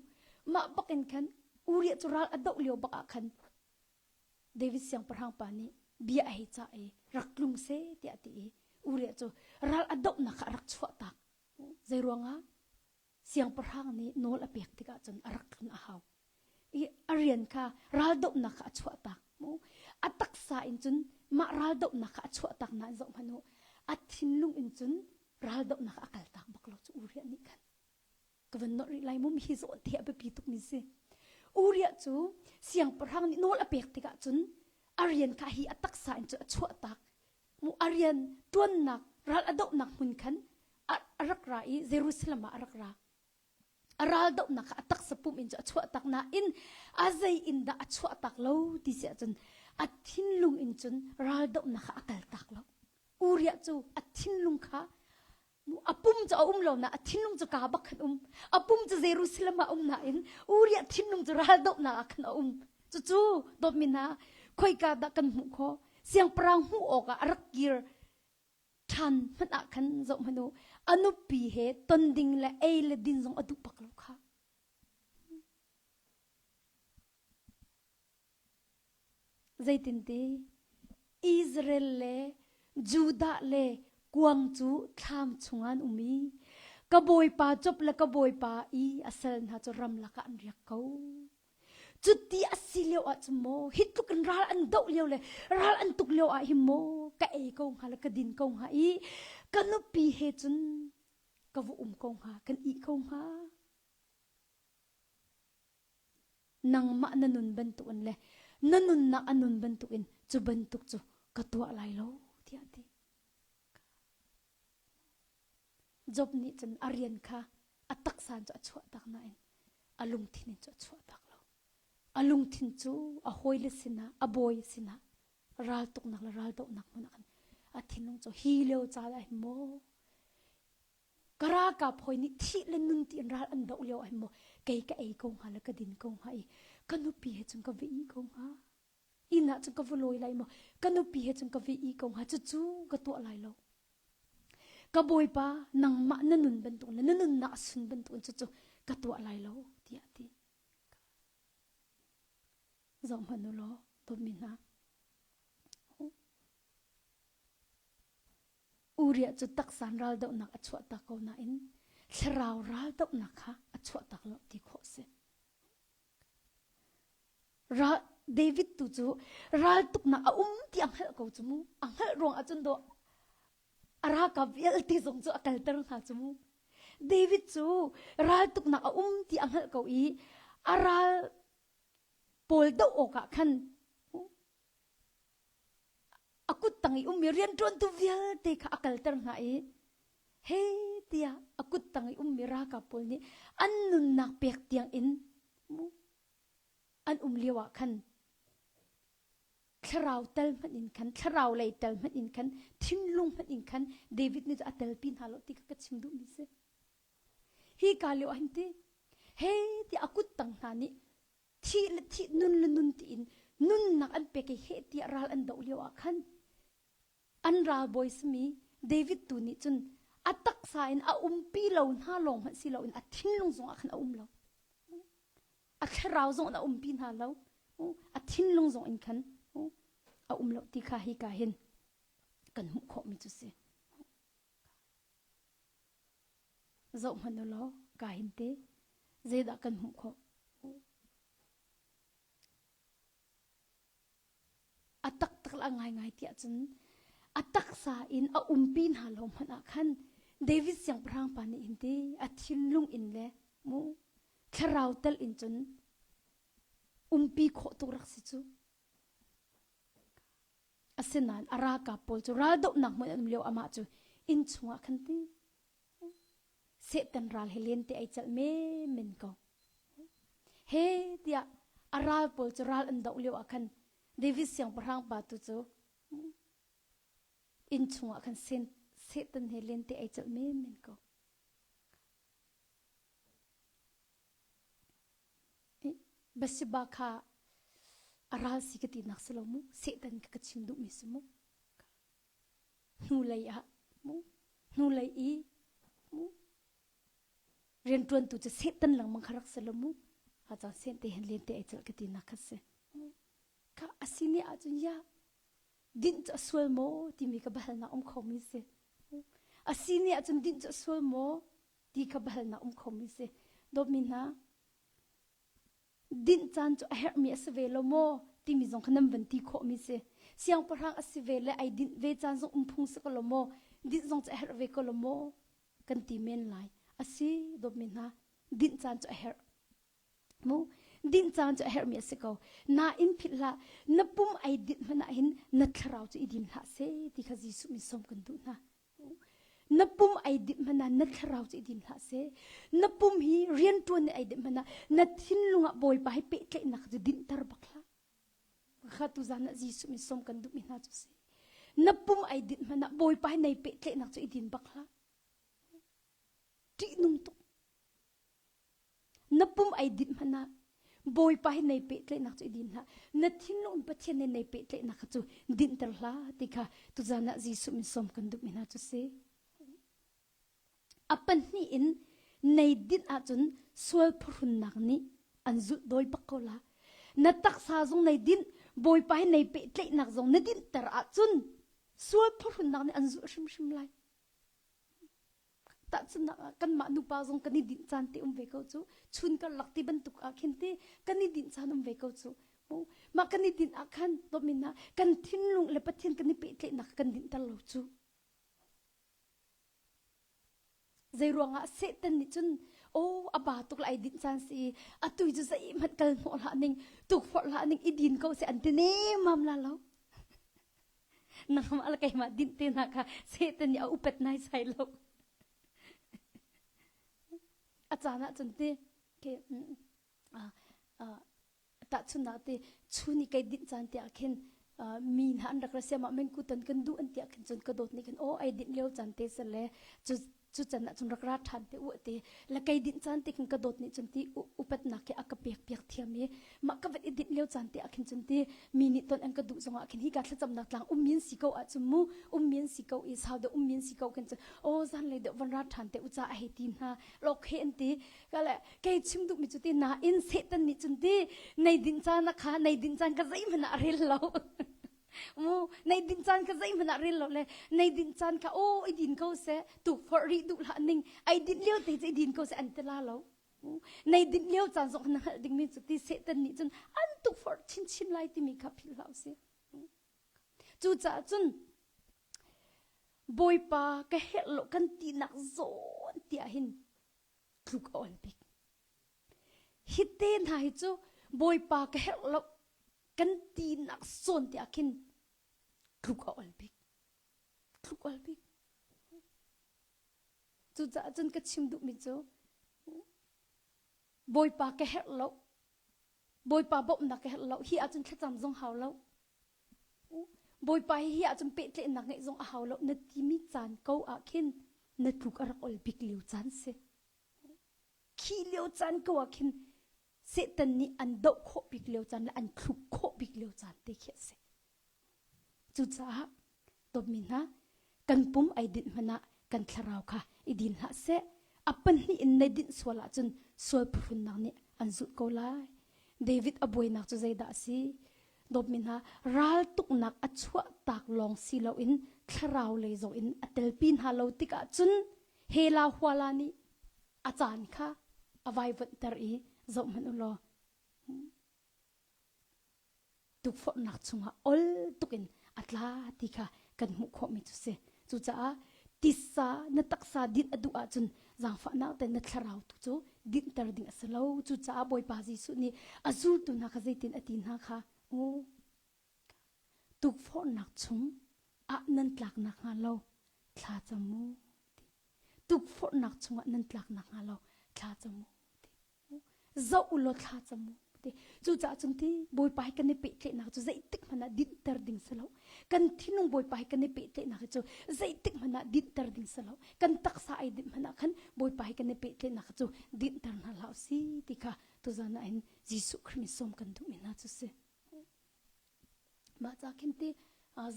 Speaker 1: Mah bak in khan Uriah cu ral a doh lio bak ah khan David siangpahrang pa nih bia a hei cah i rak tlung seh tiah a ti i Uriah cu ral a dohnak kha a rak chuah tak. Zeiruangah siangpahrang nih nawl a pek tikah cun a rak tlun a hau. I a rian kha raldohnak kha a chuah tak. Mu a taksa in cun mah raldohnak kha a chuah tak nain zoh hmanh u a thinlung in cun raldohnak a kal tak bak lo cu Uriah nih khan ka van nolh rih lai mu hi zawn te a biapi tuk mi si. Uriah cu siangpahrang nih nawl a pek tikah cun a rian kha hi a taksa in cun a chuah tak. Mu a rian tuannak ral a dohnak hmun khan a rak ra i Jerusalem ah a rak ra. A ral dohnak kha a taksa pum in cu a chuah tak nain a zei in dah a chuah tak lo ti si ahcun a thinlung in cun ral dohnak kha a kal tak lo. Uriah cu a thinlung kha a pum cu a um lo na a thinlung cu ka bak khan um. A pum cu Jerusalem ah um nain Uriah thinlung cu ral dohnak ah khan a um. Cucu dawtmi hna khoika dah kan hmuh khawh? Siangpahrang hmuh awkah a rak kir ṭhan hmanh ah khan zoh hmanh u a nupi he ton ding le ei le din zong a duh bak lo kha. Zeitinti Israel le Judah le kuang cu thlam chungah an um i ka bawipa Job le ka bawipa i a sal hna cu ramlak ah an riak ko. Cuti a si lio ah cun maw hi tluk in ral an doh lio le ral an tuk lio ah hin maw ka ei ko hnga le ka din ko hnga i ka nupi he cun ka va um ko hnga kan ih ko hnga. Nangmah na nun bantukin le na nunnak a nun bantukin cu bantuk cu ka tuah lai lo tiah a ti. Job nih cun a rian kha a taksa in cu a chuah tak nain a lungthin in cu a chuah tak lo. A lungthin cu a hawile sinah, a bawi sinah raltuknak le raldohnak hmun ah khan a thinlung cu hi lio ca ah hin maw ka ralkap hawi nih thih le nun tiin ral an doh lio ah hin maw kei ka ei ko hnga le ka din ko hnga i ka nupi he cun ka va ih ko hnga. Inn ah cun ka va lawi lai maw ka nupi he cun ka va ih ko hnga cucu ka tuah lai lo. Ka bawipa nangmah na nun bantuk le na nunnak a sun bantuk in cucu ka tuah lai lo tiah a ti. Zoh hmanh u law dawtmi hna. Uriah cu taksan raldohnak a chuahtak ko nain thlarau raldohnak kha a chuahtak lo ti khawh si. Ra David tu cu raltuknak a um ti a hngalh ko cu mu. A hngalh ruang ah cun dawh a ralkap vialte zong cu a kalter hna cu mu. David cu raltuknak a um ti a hngalh ko i a ral pawl doh awkah khan a kut tang i ummi rianṭuantu vialte kha a kalter hna i he tiah a kut tang i ummi ralkap pawl nih an nunnak pek tiang in an um lio ah khan thlarau tel hmanh in khan thlarau lei tel hmanh in khan thinlung hmanh in khan David nih a telpi hna lo ti kha ka chim duhmi si. Hi ka lio ah hin ti he ti a kut tang hna nih thi le thi nun le nun tiin nunnak an pek i he tiah ral an doh lio ah khan an ralbawi simi David tu nih cun a taksa in a umpi lo hna lawng hmanh si loin a thinlung zong ah khan a um lo. A thlarau zong in a umpi hna lo. A thinlung zong in khan a um lo ti kha hi ka hin kan hmuh khawhmi cu si. Zoh hmanh u law ka hin te zeidah kan hmuh khawh? A taktak le a ngaingai tiah cun a taksa in a umpi hna lo hmanh ah khan David siangpahrang pa nih hin ti a thinlung in le mu thlarau tel in cun umpi khawh tuk rak si cu. Asinain a ralkap pawl cu raldohnak hmun an um lio amah cu inn chungah khan ti Satan ral he lente ai celh menmen ko. He tiah a ral pawl cu ral an doh lio ah khan David siangpahrang pa tu cu inn chungah khan Satan he lente ai celh menmen ko. Bathsheba kha a ral si ka tinak si lo mu Satan ka ka chim duhmi si mu hnulei ah mu hnulei i mu rianṭuantu cu Satan lengmang kha rak si lo mu ha caan sen te hin len te ai celh ka tinak kha si kha asini ahcun ya dinh cu a sual maw timi ka bahalnak um khomi si asini ahcun dinh cu a sual maw ti kha bahalnak um khomi si dawtmi hna dinh caan cu a herhmi a si ve lo maw timi zong kha nan van ti khawhmi si siangpahrang a si ve le ai dinh ve caan zong um phung si ko lo maw dinh zong cu a herh ve ko lo maw kan ti men lai a si dawtmi hna dinh caan cu a herh mu dinh caan cu a herhmi a si ko nain philh hlah na pum ai dinh hmanh ah hin na thlarau cu i din hlah seh ti kha Jesuh min sawm kan duh hna Na pum ai dinh hmanh ah na thlarau cu i din hlah seh. Na pum hi rianṭuan nih ai dinh hmanh ah na thinlung ah Bawipa he pehtlaihnak cu dinhter bak hlah. Kha tuzan ah Jesuh min sawm kan duhmi hna cu si. Na pum ai dinh hmanh ah Bawipa he nei pehtlaihnak cu i din bak hlah. Ṭihnung tuk. Na pum ai dinh hmanh ah Bawipa he nei pehtlaihnak cu i din hlah. Na thinlung in Pathian he nei pehtlaihnak kha cu dinhter hlah ti kha tuzan ah Jesuh min sawm kan duhmi hna cu si. A pahnih in nei dinh ahcun sual phuhrunnak nih an zulh dawi bak ko la. Na taksa zong nei dinh, Bawipa he nei pehtlaihnak zong na dinhter ahcun sual phuhrunnak nih an zulh hrimhrim lai. Tahchunhnak ah kanmah nupa zong kan i dinh caan te um ve ko cu. Chun karlak ti bantuk ah khin ti kan i dinh caan um ve ko cu. Mah kan i dinh ah khan dawtmin ah kan thinlung le Pathian kan i pehtlaihnak kan dinhter lo cu. Zei ruangah Satan nih cun oh a ba tuk lai dinh caan si atu cu zeihmanh kal hnawh hlah ning tukforh hlah ning i din ko seh an ti nemam la lo. Nangmah le keimah dinh te hna kha Satan nih a upat naisai lo. A caan ah cun ti ke tahchunhnak ti chun i kei dinh caan tiah khin mi hna an rak ra siam ah mengku ton kan duh an tiah khin cun ka dawt nih khin aw ai dinh lio caan te sale cu cu can ah cun rak ra ṭhan te u te la kei dinh caan te khin ka dawt nih cun ti upatnak khi a ka pek piak thiam i mah ka vat i dinh lio caan te ah khin cun ti mi nih ton an ka duh zongah khin hi ka thlacamnak tlang um min si ko ah cun mu um min si ko i sau deuh um min si ko khin cun aw zan lei deuh van ra ṭhan te u ca a hei ti hna lok he an ti ka le kei chim duh mi cu ti nain Satan nih cun ti nei dinh caan kha nei dinh caan ka zeihmanh ah rel lo Mu nei din caan kha zeihmanh ah rel lo le nei din caan kha aw i din ko seh tukforh rih duh hlah ning ai din lio te cu i din ko seh an ti la lo. Nei din lio caan zong na hngalh dingmi cu ti Satan nih cun an tukforh chinchin lai timi kha philh hlah usih. Cucaah cun Bawipa ka herh lo kan tinak zawn tiah hin. Tluk a ol bik. Hi te hna hi cu Bawipa ka herh lo kan tinak sawn te ah khin tluk a ol bik. Tluk ol bik. Cucaah cun ka chim duhmi cu Bawipa ka herh lo. Bawipa bawmhnak ka herh lo. Hi ahcun thlacam zong hau lo. Bawipa hi hi ahcun pehtlaihnak ngeih zong a hau lo na timi caan ko ah khin na tluk a rak ol bik lio caan si. Khi lio caan ko ah khin Satan nih an doh khawh bik lio caan le an thluk khawh bik lio caan te khi a si. Cucaah dawtmi hna, kan pum ai dinh hmanh ah kan thlarau kha i din hlah seh. A pahnih in na dinh sual ahcun sual phuhrunnak nih an zulh ko lai. David a buainak cu zeidah a si? Dawtmi hna, raltuknak a chuah tak lawng si loin thlarau lei zong in a telpi hna lo tikah cun Hela huala nih a caan kha a vaivuanhter i zoh hmanh u law tukforhnak chungah ol tukin a tla ti kha kan hmuh khawhmi cu si. Cucaah tisa na taksa dinh a duh ahcun zaangfahnak te na thlarau tu cu dinhter ding a si lo. Cucaah Bawipa Jesuh nih a zultu hna kha zeitin a ti hna kha u tukforhnak chung ah nan tlak nakhnga lo thla cam u ti. Tukforhnak chungah nan tlak nakhnga lo thla cam u ti. Zoh u law thla cam u ti. Cucaah cun ti Bawipa hi kan i pehtlaihnak cu zeitik hmanh ah dinhter ding si lo. Kan thinlung Bawipa hi kan i pehtlaihnak hi cu zeitik hmanh ah dinhter ding si lo. Kan taksa ai dinh hmanh ah khan Bawipa hi kan i pehtlaihnak cu dinhter hna hlah u si ti kha tuzan ah hin Jesuh Khrih min sawm kan duhmi hna cu si. Mah ca khin ti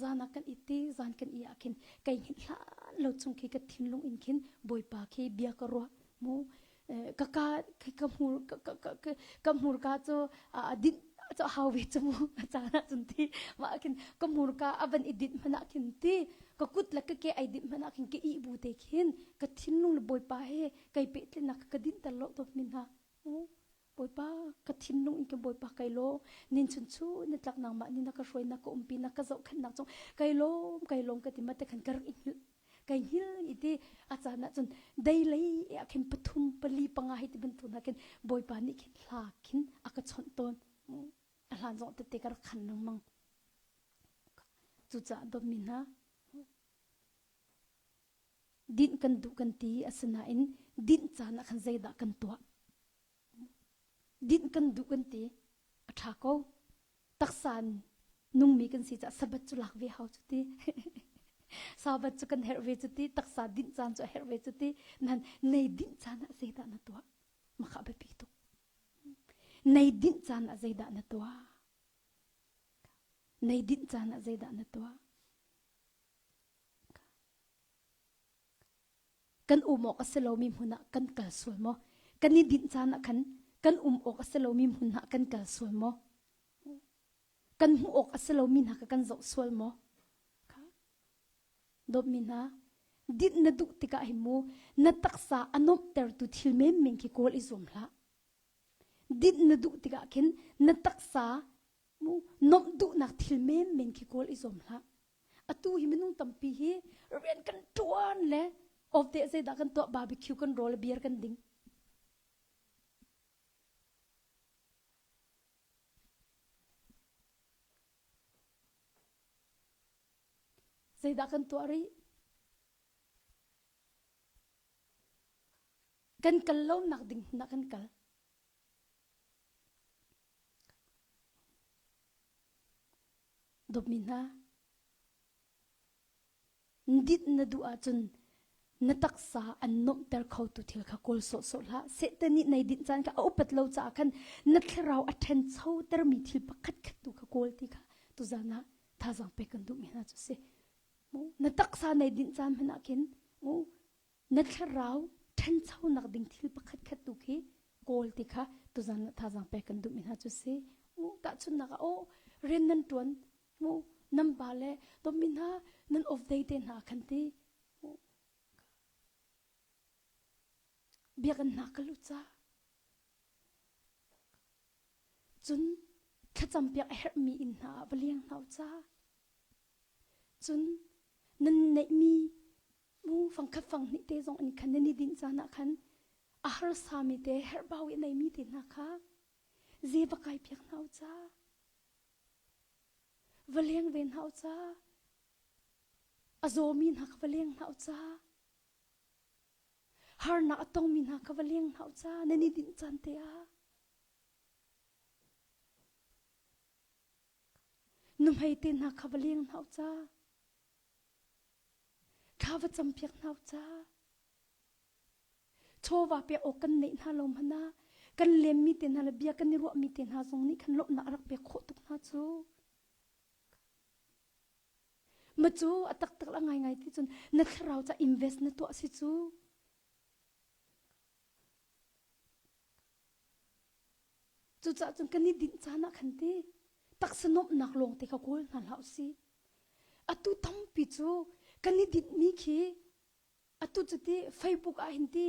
Speaker 1: zan ah kan it i zan kan i ah khin kai hngilh hlan lo chung khi ka thinlung in khin Bawipa khi bia ka ruah mu ka ka ka hmur ka ka ka ka hmurka cu a dinh cu hau ve cu mu a caan ah cun ti mah khin ka hmurka a van i dinh hmanh ah khin ti ka kut le ka ke ai dinh hmanh ah khin ka ih bu te khin ka thinlung le Bawipa he kai pehtlaihnak ka dinhter lo to min ha Bawipa ka thinlung in ka Bawipa kai lawm nin chun chu na tlak nangmah ni na ka hruai na ka umpi na ka zohkhenhnak cung kai lawm kai lawm ka ti ma te khan ka rak i hngilh kai hngil i ti a caan ah cun dei lei ah khin pathum pali panga hei ti bantuk hna khin Bawipa nih khin hla khin a ka chawnh tawn a hlan zong tete ka rak khan lengmang cucaah dawtmi hna dinh kan duh kan ti asinain dinh caan ah khan zeidah kan tuah Dinh kan duh kan ti. A ṭha ko. Taksa in nungmi kan si caah Sabbath cu lak ve hau cu ti. Sabbath cu kan herh ve cu ti. Taksa dinh caan cu a herh ve cu ti. Nan nei dinh caan ah zeidah na tuah? Maka biapi tuk. Nei dinh caan ah zeidah na tuah? Nei dinh caan ah zeidah na tuah? Kan um awk a si lomi hmun ah kan kal sual maw? Kan i dinh caan ah khan kan um awk a si lomi hmun ah kan kal sual maw? Kan hmuh awk a si lomi hna kha kan zoh sual maw? Dawtmi hna, dinh na duh tikah hi mu na taksa a nuamhtertu thil menmen khi kawl i zuam hlah. Dinh na duh tikah khin na taksa mu nuamh duhnak thil menmen khi kawl i zuam hlah. Atu hi minung tampi hi rian kan ṭuan le off day zeidah kan tuah barbecue kan rawl le beer kan ding. Zeidah kan tuah rih? Kan kal lonak ding hmun ah kan kal. Dawtmi hna, dit na duh ahcun na taksa an nuamhter khotu thil kha kawl sawhsawh hlah. Satan nih nei dinh caan kha a upat lo caah khan na thlarau a ṭhenchotermi thil pakhat khat tu kha kawl ti kha tuzan ah thazaang pek kan duhmi hna cu si. Na taksa nei dinh caan hmanh ah khin na thlarau ṭhanchonak ding thil pakhat khat tu khi kawl ti kha tuzan ah thazaang pek kan duhmi hna cu si. Tahchunhnak ah aw rian nan ṭuan mu nan pa le tommi hna nan off day te hna khan ti biakinn hna ka lut ca cun thlacam piak a herhmi inn hna ah va leng hna u ca cun nan neihmi mu fangkhat fanghnih te zong in khan nan i dinh caan ah khan. A harsami te herhbau i neimi te hna kha ze va kai piak hna u ca. Va leng ve hna u ca. A zawmi hna kha va leng hna u ca. Harnak a tongmi hna kha va leng hna u ca. Nan i dinh caan te ah. Nuhmei te hna kha va leng hna u ca. Thla va campiak hna u ca. Chawva pek awk kan neih hna lo hmanh ah kan lemmi te hna le bia kan i ruahmi te hna zong nih khan lawmhnak a rak pek khawh tuk hna cu. Ma cu a taktak la ngaingai ti cun na thlarau ca invest na tuah si cu. Cucaah cun kan i dinh caan ah khan ti taksa nuamhnak lawng te kha kawl hna hlah usih. Atu tampi cu kan i dinhmi khi atu cu ti Facebook ah hin ti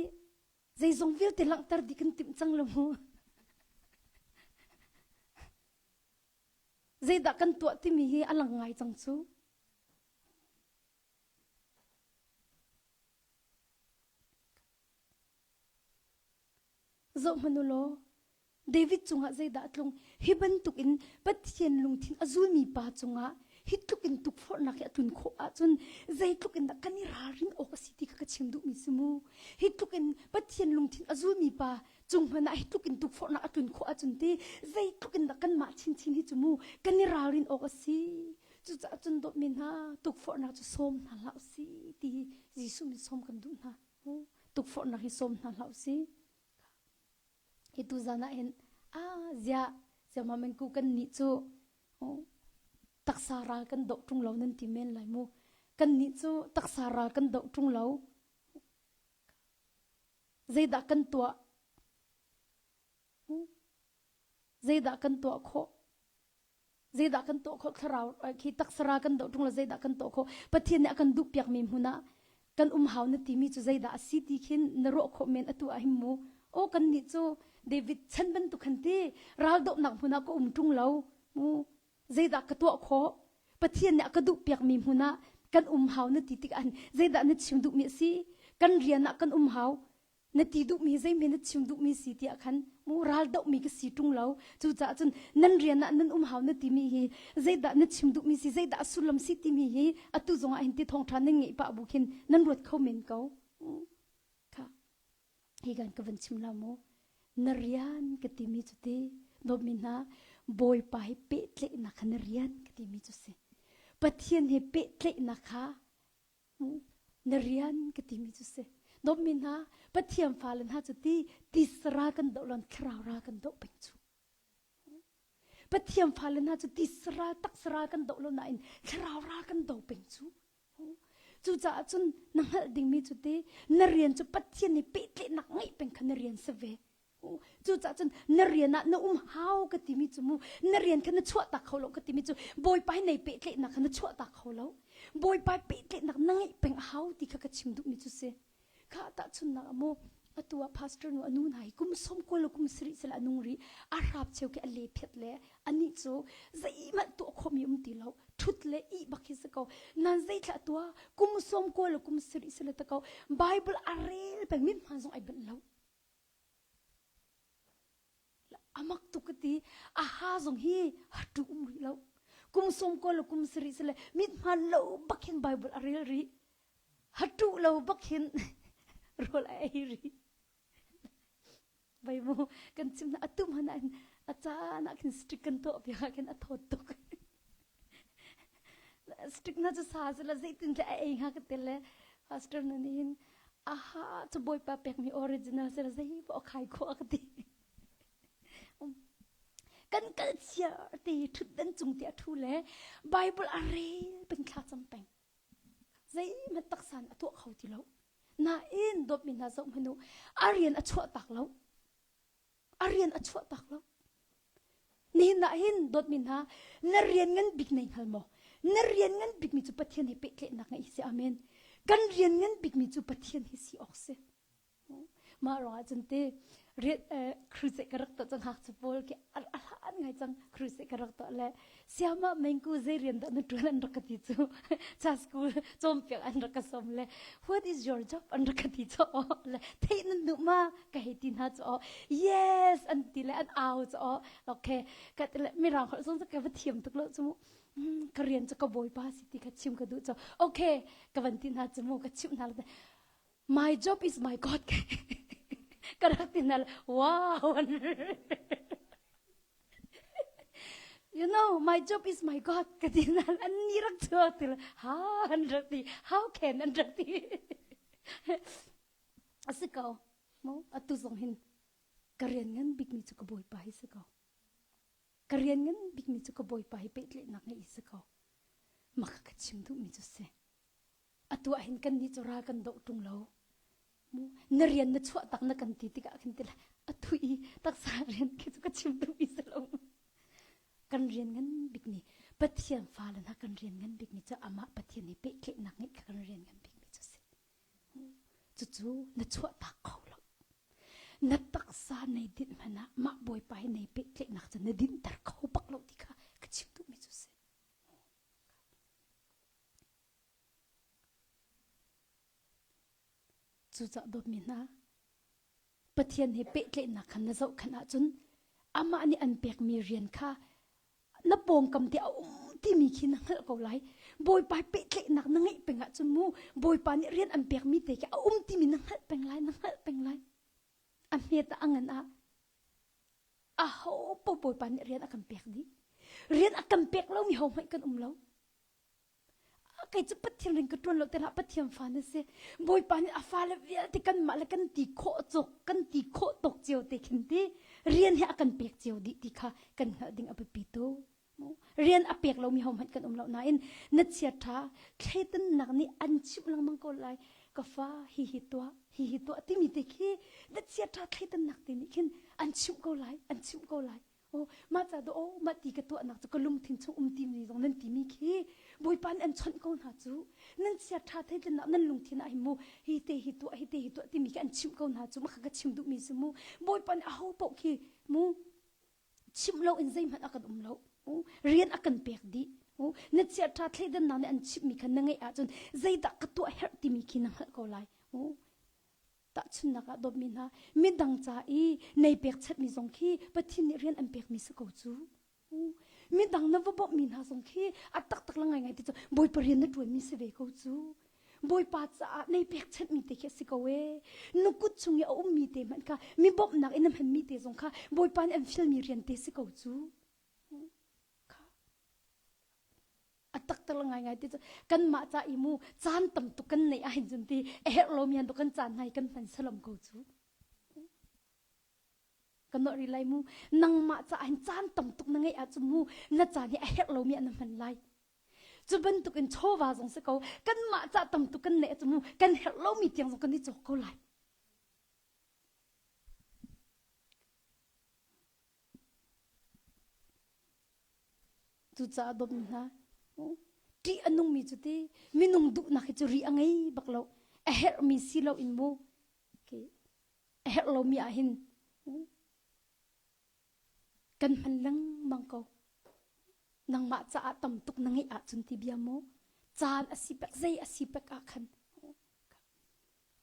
Speaker 1: zeizong vialte langhter dih kan timh cang lo mu. Zeidah kan tuah timi hi a lang ngai cang cu. Zohhmanh u law, David cungah zeidah a tlung? Hi bantukin Pathian lungthin a zulmi pa cungah hi tluk in tukforhnak hi a tlun khawh ahcun zeitluk in dah kan i ralrin awk a si ti kha ka chim duhmi si mu. Hi tluk in Pathian lungthin a zulmi pa cung hmanh ah hi tluk in tukforhnak a tlun khawh ahcun ti zeitluk in dah kanmah chinchin hi cu mu kan i ralrin awk a si. Cucaah cun dawtmi hna tukforhnak cu sawm hna hlah usih ti hi Jesuh min sawm kan duh hna. Tukforhnak hi sawm hna hlah usih. Hi tu zan ah hin a ziah siamamenku kan nih cu taksa ral kan doh ṭung lo nan ti men lai mu. Kan nih cu taksa ral kan doh ṭung lo. Zeidah kan tuah? Zeidah kan tuah khawh? Zeidah kan tuah khawh thlarau khi taksara kan doh ṭung lo zeidah kan tuah khawh Pathian nih a kan duhpiakmi hmun ah kan um hau na timi cu zeidah a si ti khin na ruah khawh men atu ah hin mu aw kan nih cu David chan bantuk khan ti ral dohnak hmun ah ka um ṭung lo mu zeidah ka tuah khawh Pathian nih a ka duhpiakmi hmun ah kan um hau na ti tik ah zeidah na chim duhmi a si kan rian ah kan um hau na ti duhmi zeihme na chim duhmi si tiah khan mu ral dohmi ka si ṭung lo cucaah cun nan rian ah nan um hau na timi hi zeidah na chim duhmi si zeidah a sullam si timi hi atu zong ah hin ti thawngṭha nan ngeih pah bu khin nan ruat kho men ko kha hi kan ka van chim la mu na rian ka timi cu ti dawtmi hna bawipa hi pehtlaihnak kha na rian ka timi cu si pathian he pehtlaihnak kha Na rian ka timi cu si. Dawtmi hna, Pathian fale hna cu ti tisra kan doh lon thlarau ra kan doh peng cu. Pathian fale hna cu tisra taksara kan doh lo nain thlarau ra kan do peng cu. Cucaah cun na hngalh dingmi cu ti na rian cu Pathian nih pehtlaihnak ngeih peng kha na rian si ve. Cucaah cun na rian ah na um hau ka timi cu mu na rian kha na chuahtak kho lo ka timi cu Bawipa he nei pehtlaihnak kha na chuahtak kho lo. Bawipa pehtlaihnak na ngeih peng a hau ti kha ka chim duhmi cu si. Kha tahchunhnak ah mu atu ah pastor nu anu hna hi kum som kul le kum sarih sel a nung rih a hrap cheu khi a le phiat le anih cu zeihmanh tuah khawhmi um ti lo thut le ih bak hi si ko nan zeithla tua kum som kul le kum sarih sel ta ko Bible a rel peng min hman zong ai banh lo Amak tuk ka ti. A ha zong hi hatu um rih lo. Kum sawm ko le kum sarih sile mit hman lo bak hin Bible a rel rih. Hatu lo bak hin rawl a ei rih. Bai mu kan chim na atu hman ah a caan ah khin strict kan tuah piak ah khin a thawt tuk. Strict na cu sa sila zeitin tle a ei hnga ka te le pastor na nih hin aha cu bawipa pekmi original sila zei paoh khai khawh ka ti. Kan kal chia ti thutdan cung ti a thu le Bible a rel peng thla cam peng. Zeihmanh taksan a tuah kho ti lo. Nain dawtmi hna zoh hmanh u a rian a chuah tak lo. A rian a chuah tak lo. Nihin ah hin dawtmi hna na rian ngan bik nei hngal maw? Na rian ngan bikmi cu Pathian he pehtlaihnak ngeih hi si. Amen. Kan rian ngan bikmi cu Pathian hi si awk si. Mah ruangah cun ti rian crusade ka rak tuah cang ngakchia pawl khi a hlan ngai cang crusade ka rak tuah le siamah mengku zei rian dah na ṭuan an rak ka ti cu cha school cawnpiak an rak ka sawm le what is your job an rak ka ti cu le theih nan duh ma ka hei ti hna cu yes an ti le an au cu okay ka ti le mirang holh zong ka va thiam tuk lo cu mu ka rian cu ka bawipa si ti kha chim ka duh cu okay ka van ti hna cu mu ka chimh hna le my job is my god ka rak ti hna wow you know my job is my god ka ti hna an ni rak chuak ti ha an rak ti how can an rak ti a si ko mo atu zong hin ka rian ngan bikmi cu ka bawipa hi si ko ka rian ngan bikmi cu ka bawipa hi pehtlaihnak ngei si ko maka ka chim duhmi cu si atu ah hin kan nih cu ral kan doh ṭung lo na rian na chuah tak na kan ti tikah khin ti atu i taksa rian khi cu ka chim duhmi si lo kan rian ngan bik ni Pathian fale hna kan rian ngan bik mi cu amah Pathian he pehtlaihnak ngeih kha kan rian ngan bik mi cu si cucu na chuah tak kho lo na taksa nei dinh hmanh ah mah bawipa he nei pehtlaihnak cu na dinhter kho bak lo ti kha ka chim duhmi cu si Cucaah dawtmi hna, Pathian he pehtlaihnak kha na zohkhenh ahcun amah nih an pekmi rian kha na pawngkam te a um timi khi na hngalh ko lai. Bawipa he pehtlaihnak na ngeih peng ahcun mu Bawipa nih rian an pekmi te khi a um timi na hngalh peng lai, na hngalh peng lai. A hmet ah a ngan ah aho paoh Bawipa nih rian a kan pek dih. Rian a kan pek lomi ho hmanh kan um lo. Kei cu Pathian ring ka ṭuan lo te hlah Pathian fa na si. Bawipa nih a fale vialte kanmah le kan ti khawh cawk kan ti khawh tawk cio te khin ti rian hi a kan pek cio dih ti kha kan hngalh ding a biapi tu. Rian a pek lomi hohmanh kan um lo nain na chiaṭha thleidannak nih an chimh lengmang ko lai ka fa hi hi tuah hi hi tuah timi te khi na chiaṭha thleidannak te nih khin an chimh ko lai an chimh ko lai Oh, mah ca do oh mah ti ka tuahnak cu ka lungthin chung um timi zong nan timi khi Bawipa nih an chawnh ko hna cu nan chia ṭha theitlinnak nan lungthin ah hin mu hi te hi tuah hi te hi tuah timi khi an chimh ko hna cu mah kha ka chim duhmi si mu Bawipa nih aho paoh khi mu chimh lo in zeihmanh a kan um lo rian a kan pek dih na chia ṭha thleidannak nih an chimhmi kha na ngeih ahcun zeidah ka tuah herh timi khi na hngalh ko lai Tahchunhnak ah dawtmi hna, midang ca i nei pekchanhmi zong khi Pathian nih rian an pekmi si ko cu. Midang na va bawmhmi hna zong khi a taktak la ngaingai ti cu Bawipa rian na ṭuanmi si ve ko cu. Bawipa caah nei pekchanhmi te khi a si ko ee. Na kut chung i a ummi te hmanh kha mi bawmhnak in na hmanmi te zong kha Bawipa nih an fialmi rian te si ko cu. Kha. A taktak la ngaingai ti cu kanmah ca i mu caan tam tuk kan neih ahhin cun ti a herh lomi han tu kan caan hna hi kan hman salam ko cu. Kan nawh rih lai mu. Nangmah ca ahhin caan tam tuk na ngeih ahcun mu na caan hi a herh lomi ah na hman lai. Cu bantuk in chawva zong si ko kanmah ca tam tuk kan neih ahcun mu kan herh lomi tiang zong kan i cawk ko lai. Cucaah dawtmi hna, ṭih a nungmi cu ti minung duhnak hi cu ri a ngei bak lo. A herhmi si loin mu a herh lomi ah hin kan hman lengmang ko. Nangmah caah tam tuk na ngeih ahcun ti bia mu caan a si pek zei a si pek ah khan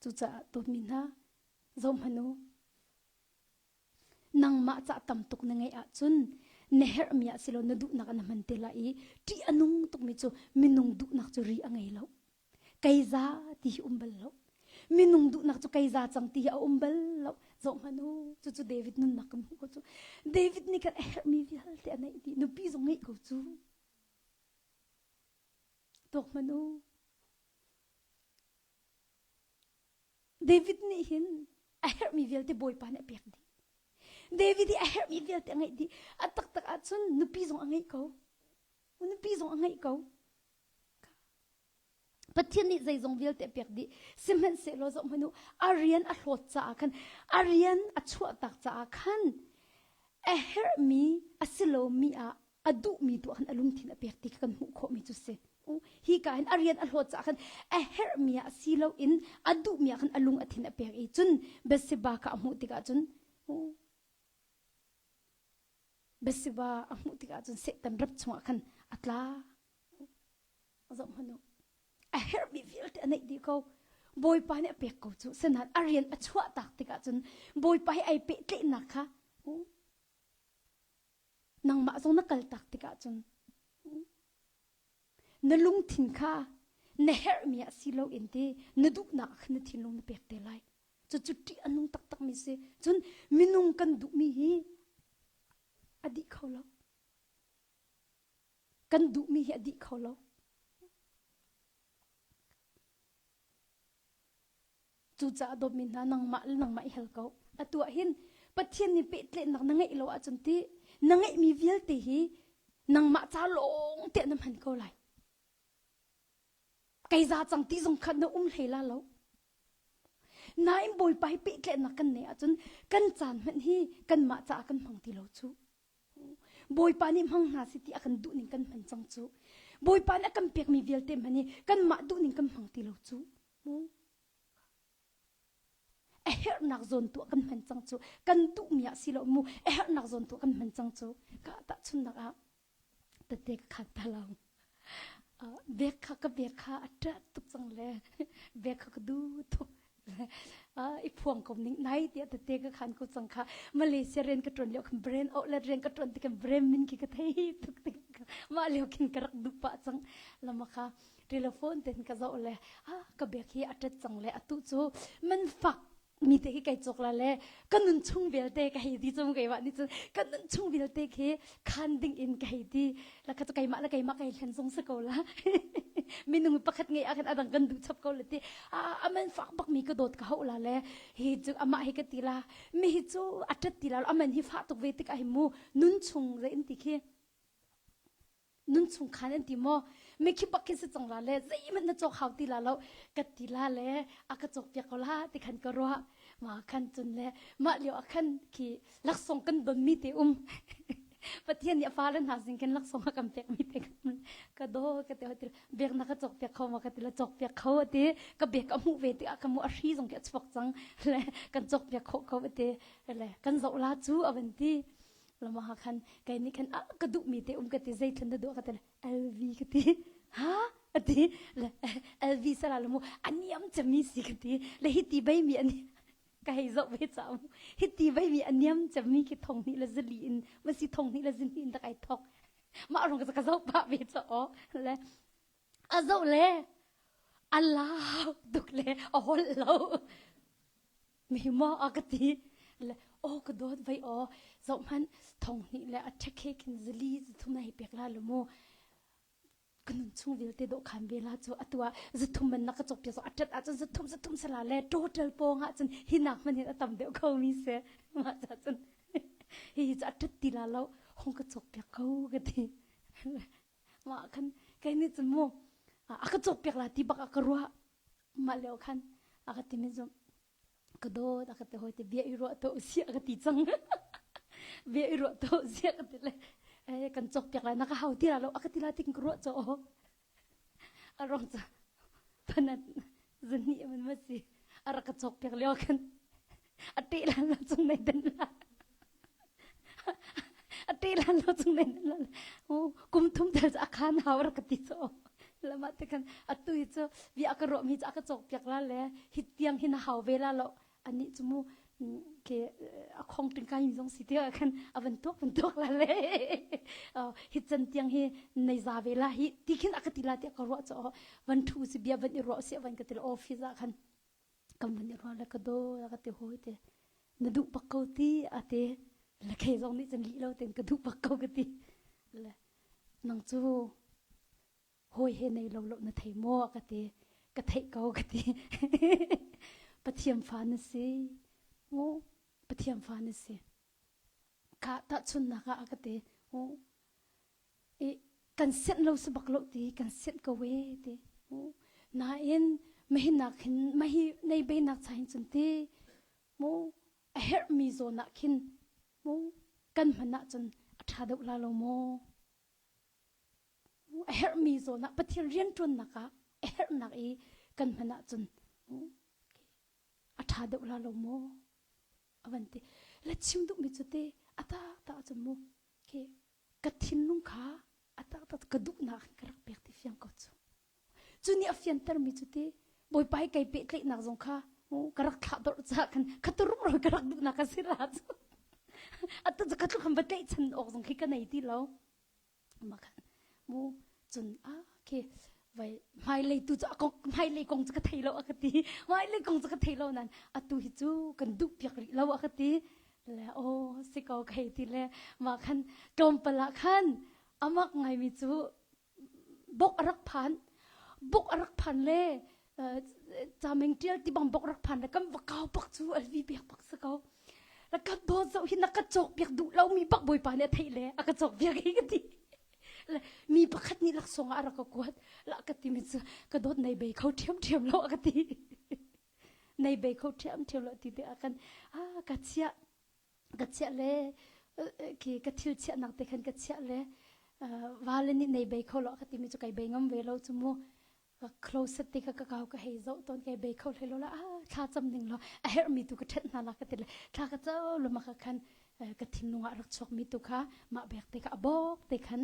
Speaker 1: cucaah dawtmi hna zohhmanh u Nangmah cah tam tuk na ngeih ahcun na herhmi ah silo na duhnak ah na hman te lai i ṭih a nung tukmi cu minung duhnak cu ri a ngei lo. Kei za ti hi um bal lo. Minung duhnak cu kei za cang ti hi a um bal lo. Zoh hmanh u, cucu David nunnak kan hmuh ko cu. David nih khan a herhmi vialte a neih dih. Nupi zong ngeih ko cu. Tuak hmanh u. David nih hin a herhmi vialte Bawipa nih a pek dih. David hi a herhmi vialte a ngeih dih. A taktak ahcun nupi zong a ngeih ko. Nupi zong a ngeih ko. Pathian nih zeizong vialte a pek dih. Sihmanhsehlaw zoh hmanh u, a rian a hlawt caah khan, a rian a chuahtak caah khan a herhmi a si lomi ah a duhmi tu ah khan a lungthin a pek ti kha kan hmuh khawhmi cu si. Hi ka hin a rian a hlawt caah khan a herhmi ah si loin a duhmi ah khan a lung a thin a pek i cun Bathsheba kha a hmuh tikah cun Bathsheba a hmuh tikah cun Satan rap chungah khan a tla. Zoh hmanh u. A herhmi vialte a neih dih ko. Bawipa nih a pek ko cu. Sinain a rian a chuah tak tikah cun Bawipa he ai pehtlaihnak kha nangmah zong na kal tak tikah cun na lungthin kha na herhmi ah si loin ti na duhnak ah khan na thinlung na pek te lai. Cucu ṭih a nung taktakmi si. Cun minung kan duhmi hi a dih kho lo. Kan duhmi hi a dih kho lo. Cucaah dawtmi hna nangmah le nangmah i hal ko. Atu ah hin Pathian nih pehtlaihnak na ngeih lo ahcun ti na ngeihmi vialte hi nangmah ca lawng te na hman ko lai. Kei za cang ti zong kha na um hlei la lo. Nain Bawipa hi pehtlaihnak kan neih ahcun kan caan hmanh hi kanmah caah kan hmang ti lo cu. Bawipa nih hmang hna si ti a kan duh ning kan hman cang cu. Bawipa nih a kan pekmi vialte hmanh hi kanmah duh ning kan hmang ti lo cu. A herhnak zawn tuah kan hman cang cu. Kan duhmi ah si lo mu a herhnak zawn tuah kan hman cang cu. Ka tahchunnak ah tete ka khan ta lo. Bek kha ka bek kha a ṭah tuk cang le bek kha ka duh tuk. I phuang ko ning nai tiah tete ka khan ko cang kha Malaysia rian ka ṭuan lio khan brand outlet rian ka ṭuan tik brand min khi ka thei tuk tik mah lio khin ka rak duh pah cang lama kha telephone ten ka zoh le ah ka bek hi a ṭet cang le atu cu man fak mi te khi kai cawk la le ka nun chung vialte ka hei ti cum keimah nih cun ka nun chung vialte khi khan ding in ka hei ti la kha cu keimah le keimah kai hlen zong si ko la minung pakhat ngei ah khan adang kan duh chap ko le ti a aman fak bak mi ka dawt ka hau la le hi cu amah hi ka ti la mi hi cu a ṭat ti la aman hi fah tuk ve tik ah hi mu nun chung zei in ti khi nun chung khan an ti maw mikhi bak khin si cang la le zeihmanh na cawk hau ti la lo ka ti la le a ka cawk piak ko la ti khan ka ruah ma khan cun le mah lio ah khan khi laksawng kan don mi te um Pathian nih a fale hna sin khin laksawng a kan pek mi te ka do ka te ti bek na ka cawk piak kho ma ka ti la cawk piak kho ti ka bek a hmuh ve ti a ka mu a hri zong ki a chuak cang le kan cawk piak kho ko ti le kan zoh la cu avan ti lama ha khan kai nih khan a ka duh mi te um ka ti zei thlen na duh ka ti LV ka ti ha ati le LV sala le mu aniam chami si ka ti le hi ti bei mi ani ka hei zoh ve cha mu hi ti bei mi aniam chami khi thong ni le zali in ma si thong ni le zini in tak ai thok ma rong ka zoh pa ve cha o le a zoh le Allah tuk le a hol lo mi maw a ka ti le aw ka dawt vai aw zoh hmanh thong hnih le a ṭhekhe khin zali zathum na hei pek la lu mu ka nun chung vialte dawh khan ve la cu atu ah zathum man na ka cawk piak a ṭat ahcun zathum zathum sala le total pawng ahcun hi nak hmanh hin a tam deuh kho mi si mah ca cun hi hi cu a ṭat ti la lo hong ka cawk piak ko ka ti mah khan kei nih cun mu a ka cawk piak la ti bak a ka ruah mah lio khan a ka timi cu ka dawt a ka ti hoi te bia i ruah to sia ka ti cang bia i ruah to sia ka ti le eh kan cawk piak lai na ka hau ti la lo a ka ti la ting ka ruah cho a rong cha panat zani man ma si a rak ka cawk piak lio khan a te lan lo chung nei den la a te lan lo chung nei den la kum thum tel a khan hau rak ka ti cho lama te khan atu hi cu bia ka ruah mi cu a ka cawk piak la le hi tiang hin a hau ve la lo ani cu mu ke a khong ting kai mi zong si te khan a van tuk van tuk la le hi chan tiang hi nei za ve la hi ti khin a ka ti la ti ka ruah cho van thu si bia van i ruah si van ka ti office ah khan kan van i ruah le ka do ka ti hoi te na duh bak ko ti a te le kei zong nih cun lih lo ten ka duh bak ko ka ti le nang cu hawi he nei lo lo na thei maw ka ti ka theih ko ka ti Pathian fa na si mu Pathian fa na si kha tahchunnak ah a ka ti mu i kan sianh lo si bak lo ti kan sianh ko we ti nain mahi nak hin mahi nei be nak cha hin cun ti mu a herh mi zawn ah khin mu kan hman ah cun a tha deuh la lo maw? A herhmi zawn ah Pathian rianṭuannak ah a herhnak i kan hman ahcun a ṭha deuh la lo maw? A van ti. Le chim duhmi cu te a tak tak ahcun mu khi ka thinlung kha a tak tak ka duhnak ka rak pek ti fiang ko cu. Cu nih a fiantermi cu ti Bawipa hi kai pehtlaihnak zong kha ka rak thlah dawrh caah khan kha turum ro ka rak duhnak ka si ra cu. Atu cu ka tluk han va tlaihchan awk zong khi ka nei ti lo. Ma khan mu cun a khi vai hmailei tu cu a kong hmailei kong cu ka thei lo a ka ti. Hmailei kong cu ka thei lo nan atu hi cu kan duh piak rih lo a ka ti. Le aw si ko kai ti le ma khan tlawmpal ah khan amak ngaimi cu bok a rak phan bok a rak phan le cameng tial ti bang bok rak phan le kan va kau bak cu alvi pek bak si ko la ka dawt zoh hi na ka cawk piak duh lo mi bak bawipa nih a theih le a ka cawk piak hi ka ti le mi pakhat nih laksawng ah a rak ka kuat la ka ti mi cu ka dawt nei bei kho ṭhiam ṭhiam lo a ka ti nei bei kho ṭhiam ṭhiam lo ti te ah kan a ka chiah ka chiah le khi ka thil chiahnak te khan ka chiah le vale nih nei bei kho lo ka timi cu kai bei ngam ve lo cu mu ka closet te kha ka kau ka hei zoh tawn kai bei kho hlei lo la ah thla cam ning lo a herh mi tu ka ṭhet hna la ka ti le thla ka co lo ma ka khan ka thinlung ah rak chuak mi tu kha mah bek te kha a bawk te khan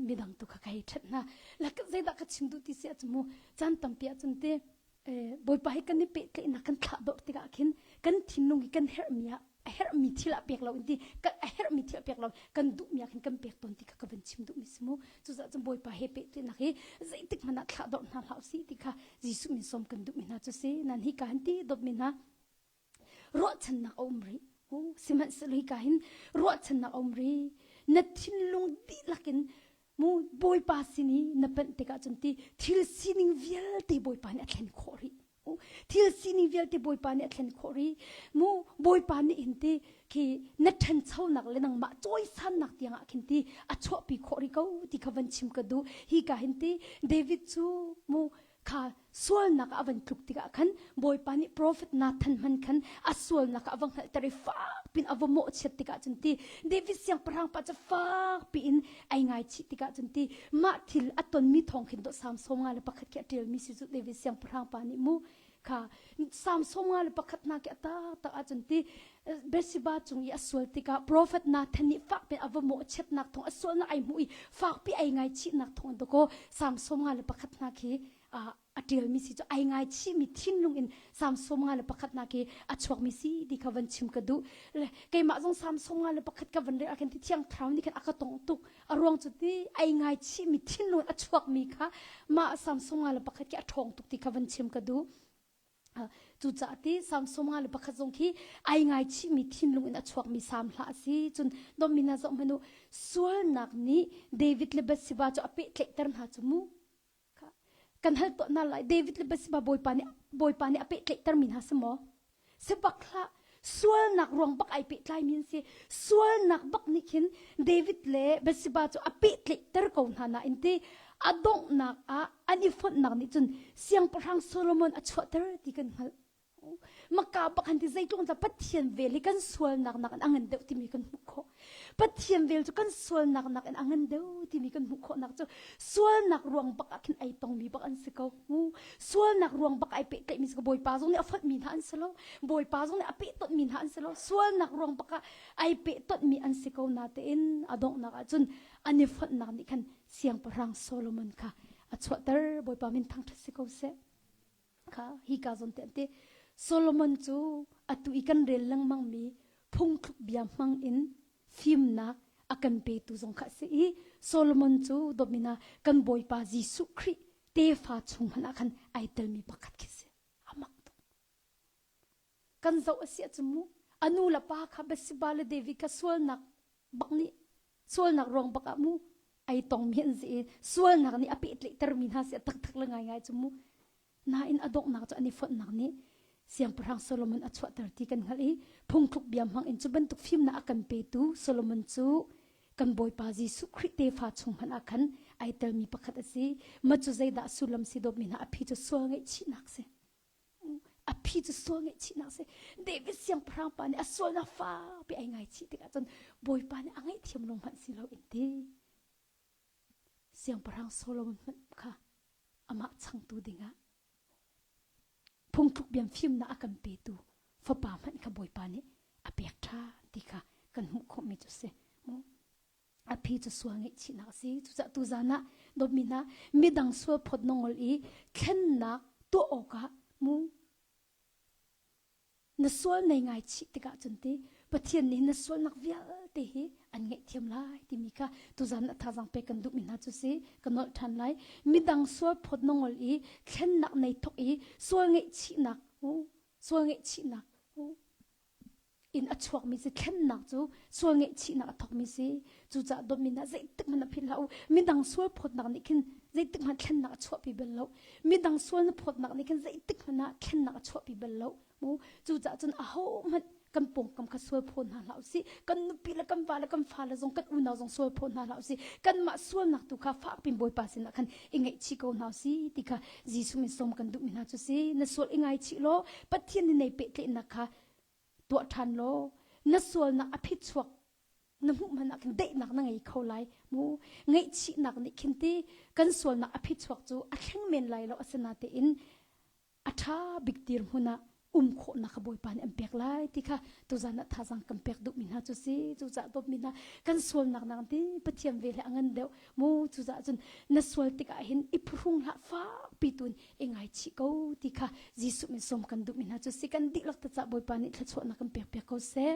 Speaker 1: midang tu kha ka hei ṭhet hna la zeidah ka chim duh ti si ah cu mu caan tampi ah cun te Bawipa hi kan i pehtlaihnak kan thlah dawrh tikah khin kan thinlung hi kan herhmi ah a herhmi thil ah pek lo in ti a herhmi thil ah pek lo kan duhmi ah khin kan pek tawn ti kha ka van chim duhmi si mu cucaah cun Bawipa he pehtlaihnak hi zeitik hmanh ah thlah dawrh hna hlah usih ti kha Jesuh min sawm kan duhmi hna cu si nan hi ka han ti dawtmi hna ruahchannak a um rih sihmanhsehlaw hika hin ruahchannak a um rih na thinlung dihlak in mu bawipa sin i na panh tikah cun ti thil sining vialte bawipa nih a thlen khawh rih thil sining vialte bawipa nih a thlen khawh rih mu bawipa nih hin ti khi na ṭhanchonak le nangmah cawisannak tiangah khin ti a chuahpi khawh rih ko ti kha van chim ka duh hi ka hin ti David cu mu kha sualnak ah a van tluk tikah khan Bawipa nih profet Nathan hman khan a sualnak ah a va hngalhter i fak pin a va mawhchiat tikah cun ti David siangpahrang pa cu fak piin ai ngaichih tikah cun ti mah thil a tonmi thawng khin dawh Salm 121 khi a ṭialmi si cu David siangpahrang pa nih mu kha Salm 121 hna khi a taktak ahcun ti Bathsheba cung i a sual tikah profet Nathan nih fakpi a va mawhchiatnak thawng a sualnak ai hmuh i fakpi ai ngaichihnak thawng dakaw Salm 121 hna khi a ṭialmi si cu ai ngaichihmi thinlung in Salm 121 hna khi a chuakmi si ti kha van chim ka duh. Le keimah zong Salm 121 ka van rel ah khin ti thiang thlarau nih khan a ka tongh tuk. A ruang cu ti ai ngaichihmi thinlung a chuakmi kha mah Salm 121 khi a ṭhawng tuk ti kha van chim ka duh. Cucaah ti Salm 121 zong khi ai ngaichihmi thinlung in a chuakmi salm hla a si. Cun dawtmi hna zoh hmanh u, sualnak nih David le Bathsheba cu a pehtlaihter hna cu mu. Kan hal tuah hna lai. David le Bathsheba Bawipa nih Bawipa nih a pehtlaihtermi hna si maw? Si bak hlah. Sualnak ruang bak ai pehtlaimi an si. Sualnak bak nih khin David le Bathsheba cu a pehtlaihter ko hna nain ti a donghnak ah an i fonhnak nih cun siangpahrang Solomon a chuahter ti kan hngalh. Maka bak han ti zeitluk in Pathian vel hi kan sualnak nak in a ngan deuh timi kan hmuh khawh. Pathian vel cu kan sualnak nak in a ngan deuh timi kan hmuh khawhnak cu sualnak ruang bak ah khin ai tongmi bak an si ko. Sualnak ruang bak ai pehtlaihmi si ko. Bawipa zong nih a fonhmi hna an si lo. Bawipa zong nih a pehtonhmi hna an si lo. Sualnak ruang bak ah ai pehtonhmi an si ko natein a donghnak ah cun an i fonhnak nih khan siangpahrang Solomon kha a chuahter. Bawipa min thangṭhat si ko seh. Kha hi ka zawn te an ti. Solomon cu atu i kan rel lengmang mi phungthluk bia hmang in fimnak a kan petu zong kha a si i Solomon cu dawtmina kan Bawipa Jesuh Khrih tefa chung hmanh ah khan ai telmi pakhat khi si. A mak tuk. Kan zoh a si ahcun mu a nu le pa kha Bathsheba le David kha sualnak bak nih sualnak ruang bak ah mu ai tongmi an si i sualnak nih a pehtlaihtermi hna si a taktak le ngaingai cu mu nain a donghnak cu an i fonhnak nih siangpahrang Solomon a chuahter ti kan hngalh i phungthluk bia hmang in cu bantuk fimnak a kan petu Solomon cu kan Bawipa Jesuh Khrih tefa chung hmanh ah khan ai telmi pakhat a si. Ma cu zeidah sullam si dawtmi hna a phi cu sual ngaihchihnak si. A phi cu sual ngaihchihnak si. David siangpahrang pa nih a sualnak fakpi ai ngaichih tikah cun Bawipa nih a ngaihthiam lo hmanh si lo in ti. Siangpahrang Solomon hmanh kha amah changtu dingah phungthluk biam fimnak a kan petu fapa hmanh kha Bawipa nih a pek ṭhan ti kha kan hmuh khawhmi cu si. A phi cu sual ngaihchihnak a si. Cucaah tuzan ah dawtmi hna midang sual phawt na ngol i thlennak tuah awkah mu na sual nei ngaichih tikah cun ti Pathian nih na sualnak vialte hi an ngaihthiam lai timi kha tuzan ah thazaang pek kan duhmi hna cu si. Ka nolh ṭhan lai. Midang sual phawt na ngol i thlennak nei thok i sual ngaihchihnak sual ngaihchihnak in a chuakmi si. Thlennak cu sual ngaihchihnak a thokmi si. Cucaah dawtmi hna, zeitik hmanh na philh hlah u. Midang sual phawtnak nih khin zeitik hmanh thlennak a chuahpi bal lo. Midang sual na phawtnak nih khin zeitik hmanh ah thlennak a chuahpi bal lo mu. Cucaah cun ahohmanh kan pawngkam kha sual phaw hna hlah usih. Kan nupi le kan va le kan fale zong, kan unau zong sual phaw hna hlah usih. Kanmah sualnak tu kha fak pin Bawipa sinah khan i ngaihchih ko hna usih ti kha Jesuh min sawm kan duhmi hna cu si. Na sual i ngaichih law Pathian nih nei pehtlaihnak kha tuah ṭhan law na sualnak a phichuak na hmuh hmanh ah khin daihnak na ngei kho lai mu. Ngaihchihnak nih khin ti kan sualnak a phichuak cu a thleng men lai lo, asinatein a ṭha bik dirhmun ah um khawhnak kha Bawipa nih an pek lai ti kha tuzan ah thazaang kan pek duhmi hna cu si. Cucaah dawtmi hna, kan sualnak nak ti Pathian vel he a ngan deuh mu. Cucaah cun na sual tikah hin i phuhrung hlah, fakpi tun i ngaichih ko ti kha Jesuh min sawm kan duhmi hna cu si. Kan dihlak te cah Bawipa nih thluachuahnak kan pek piak ko seh.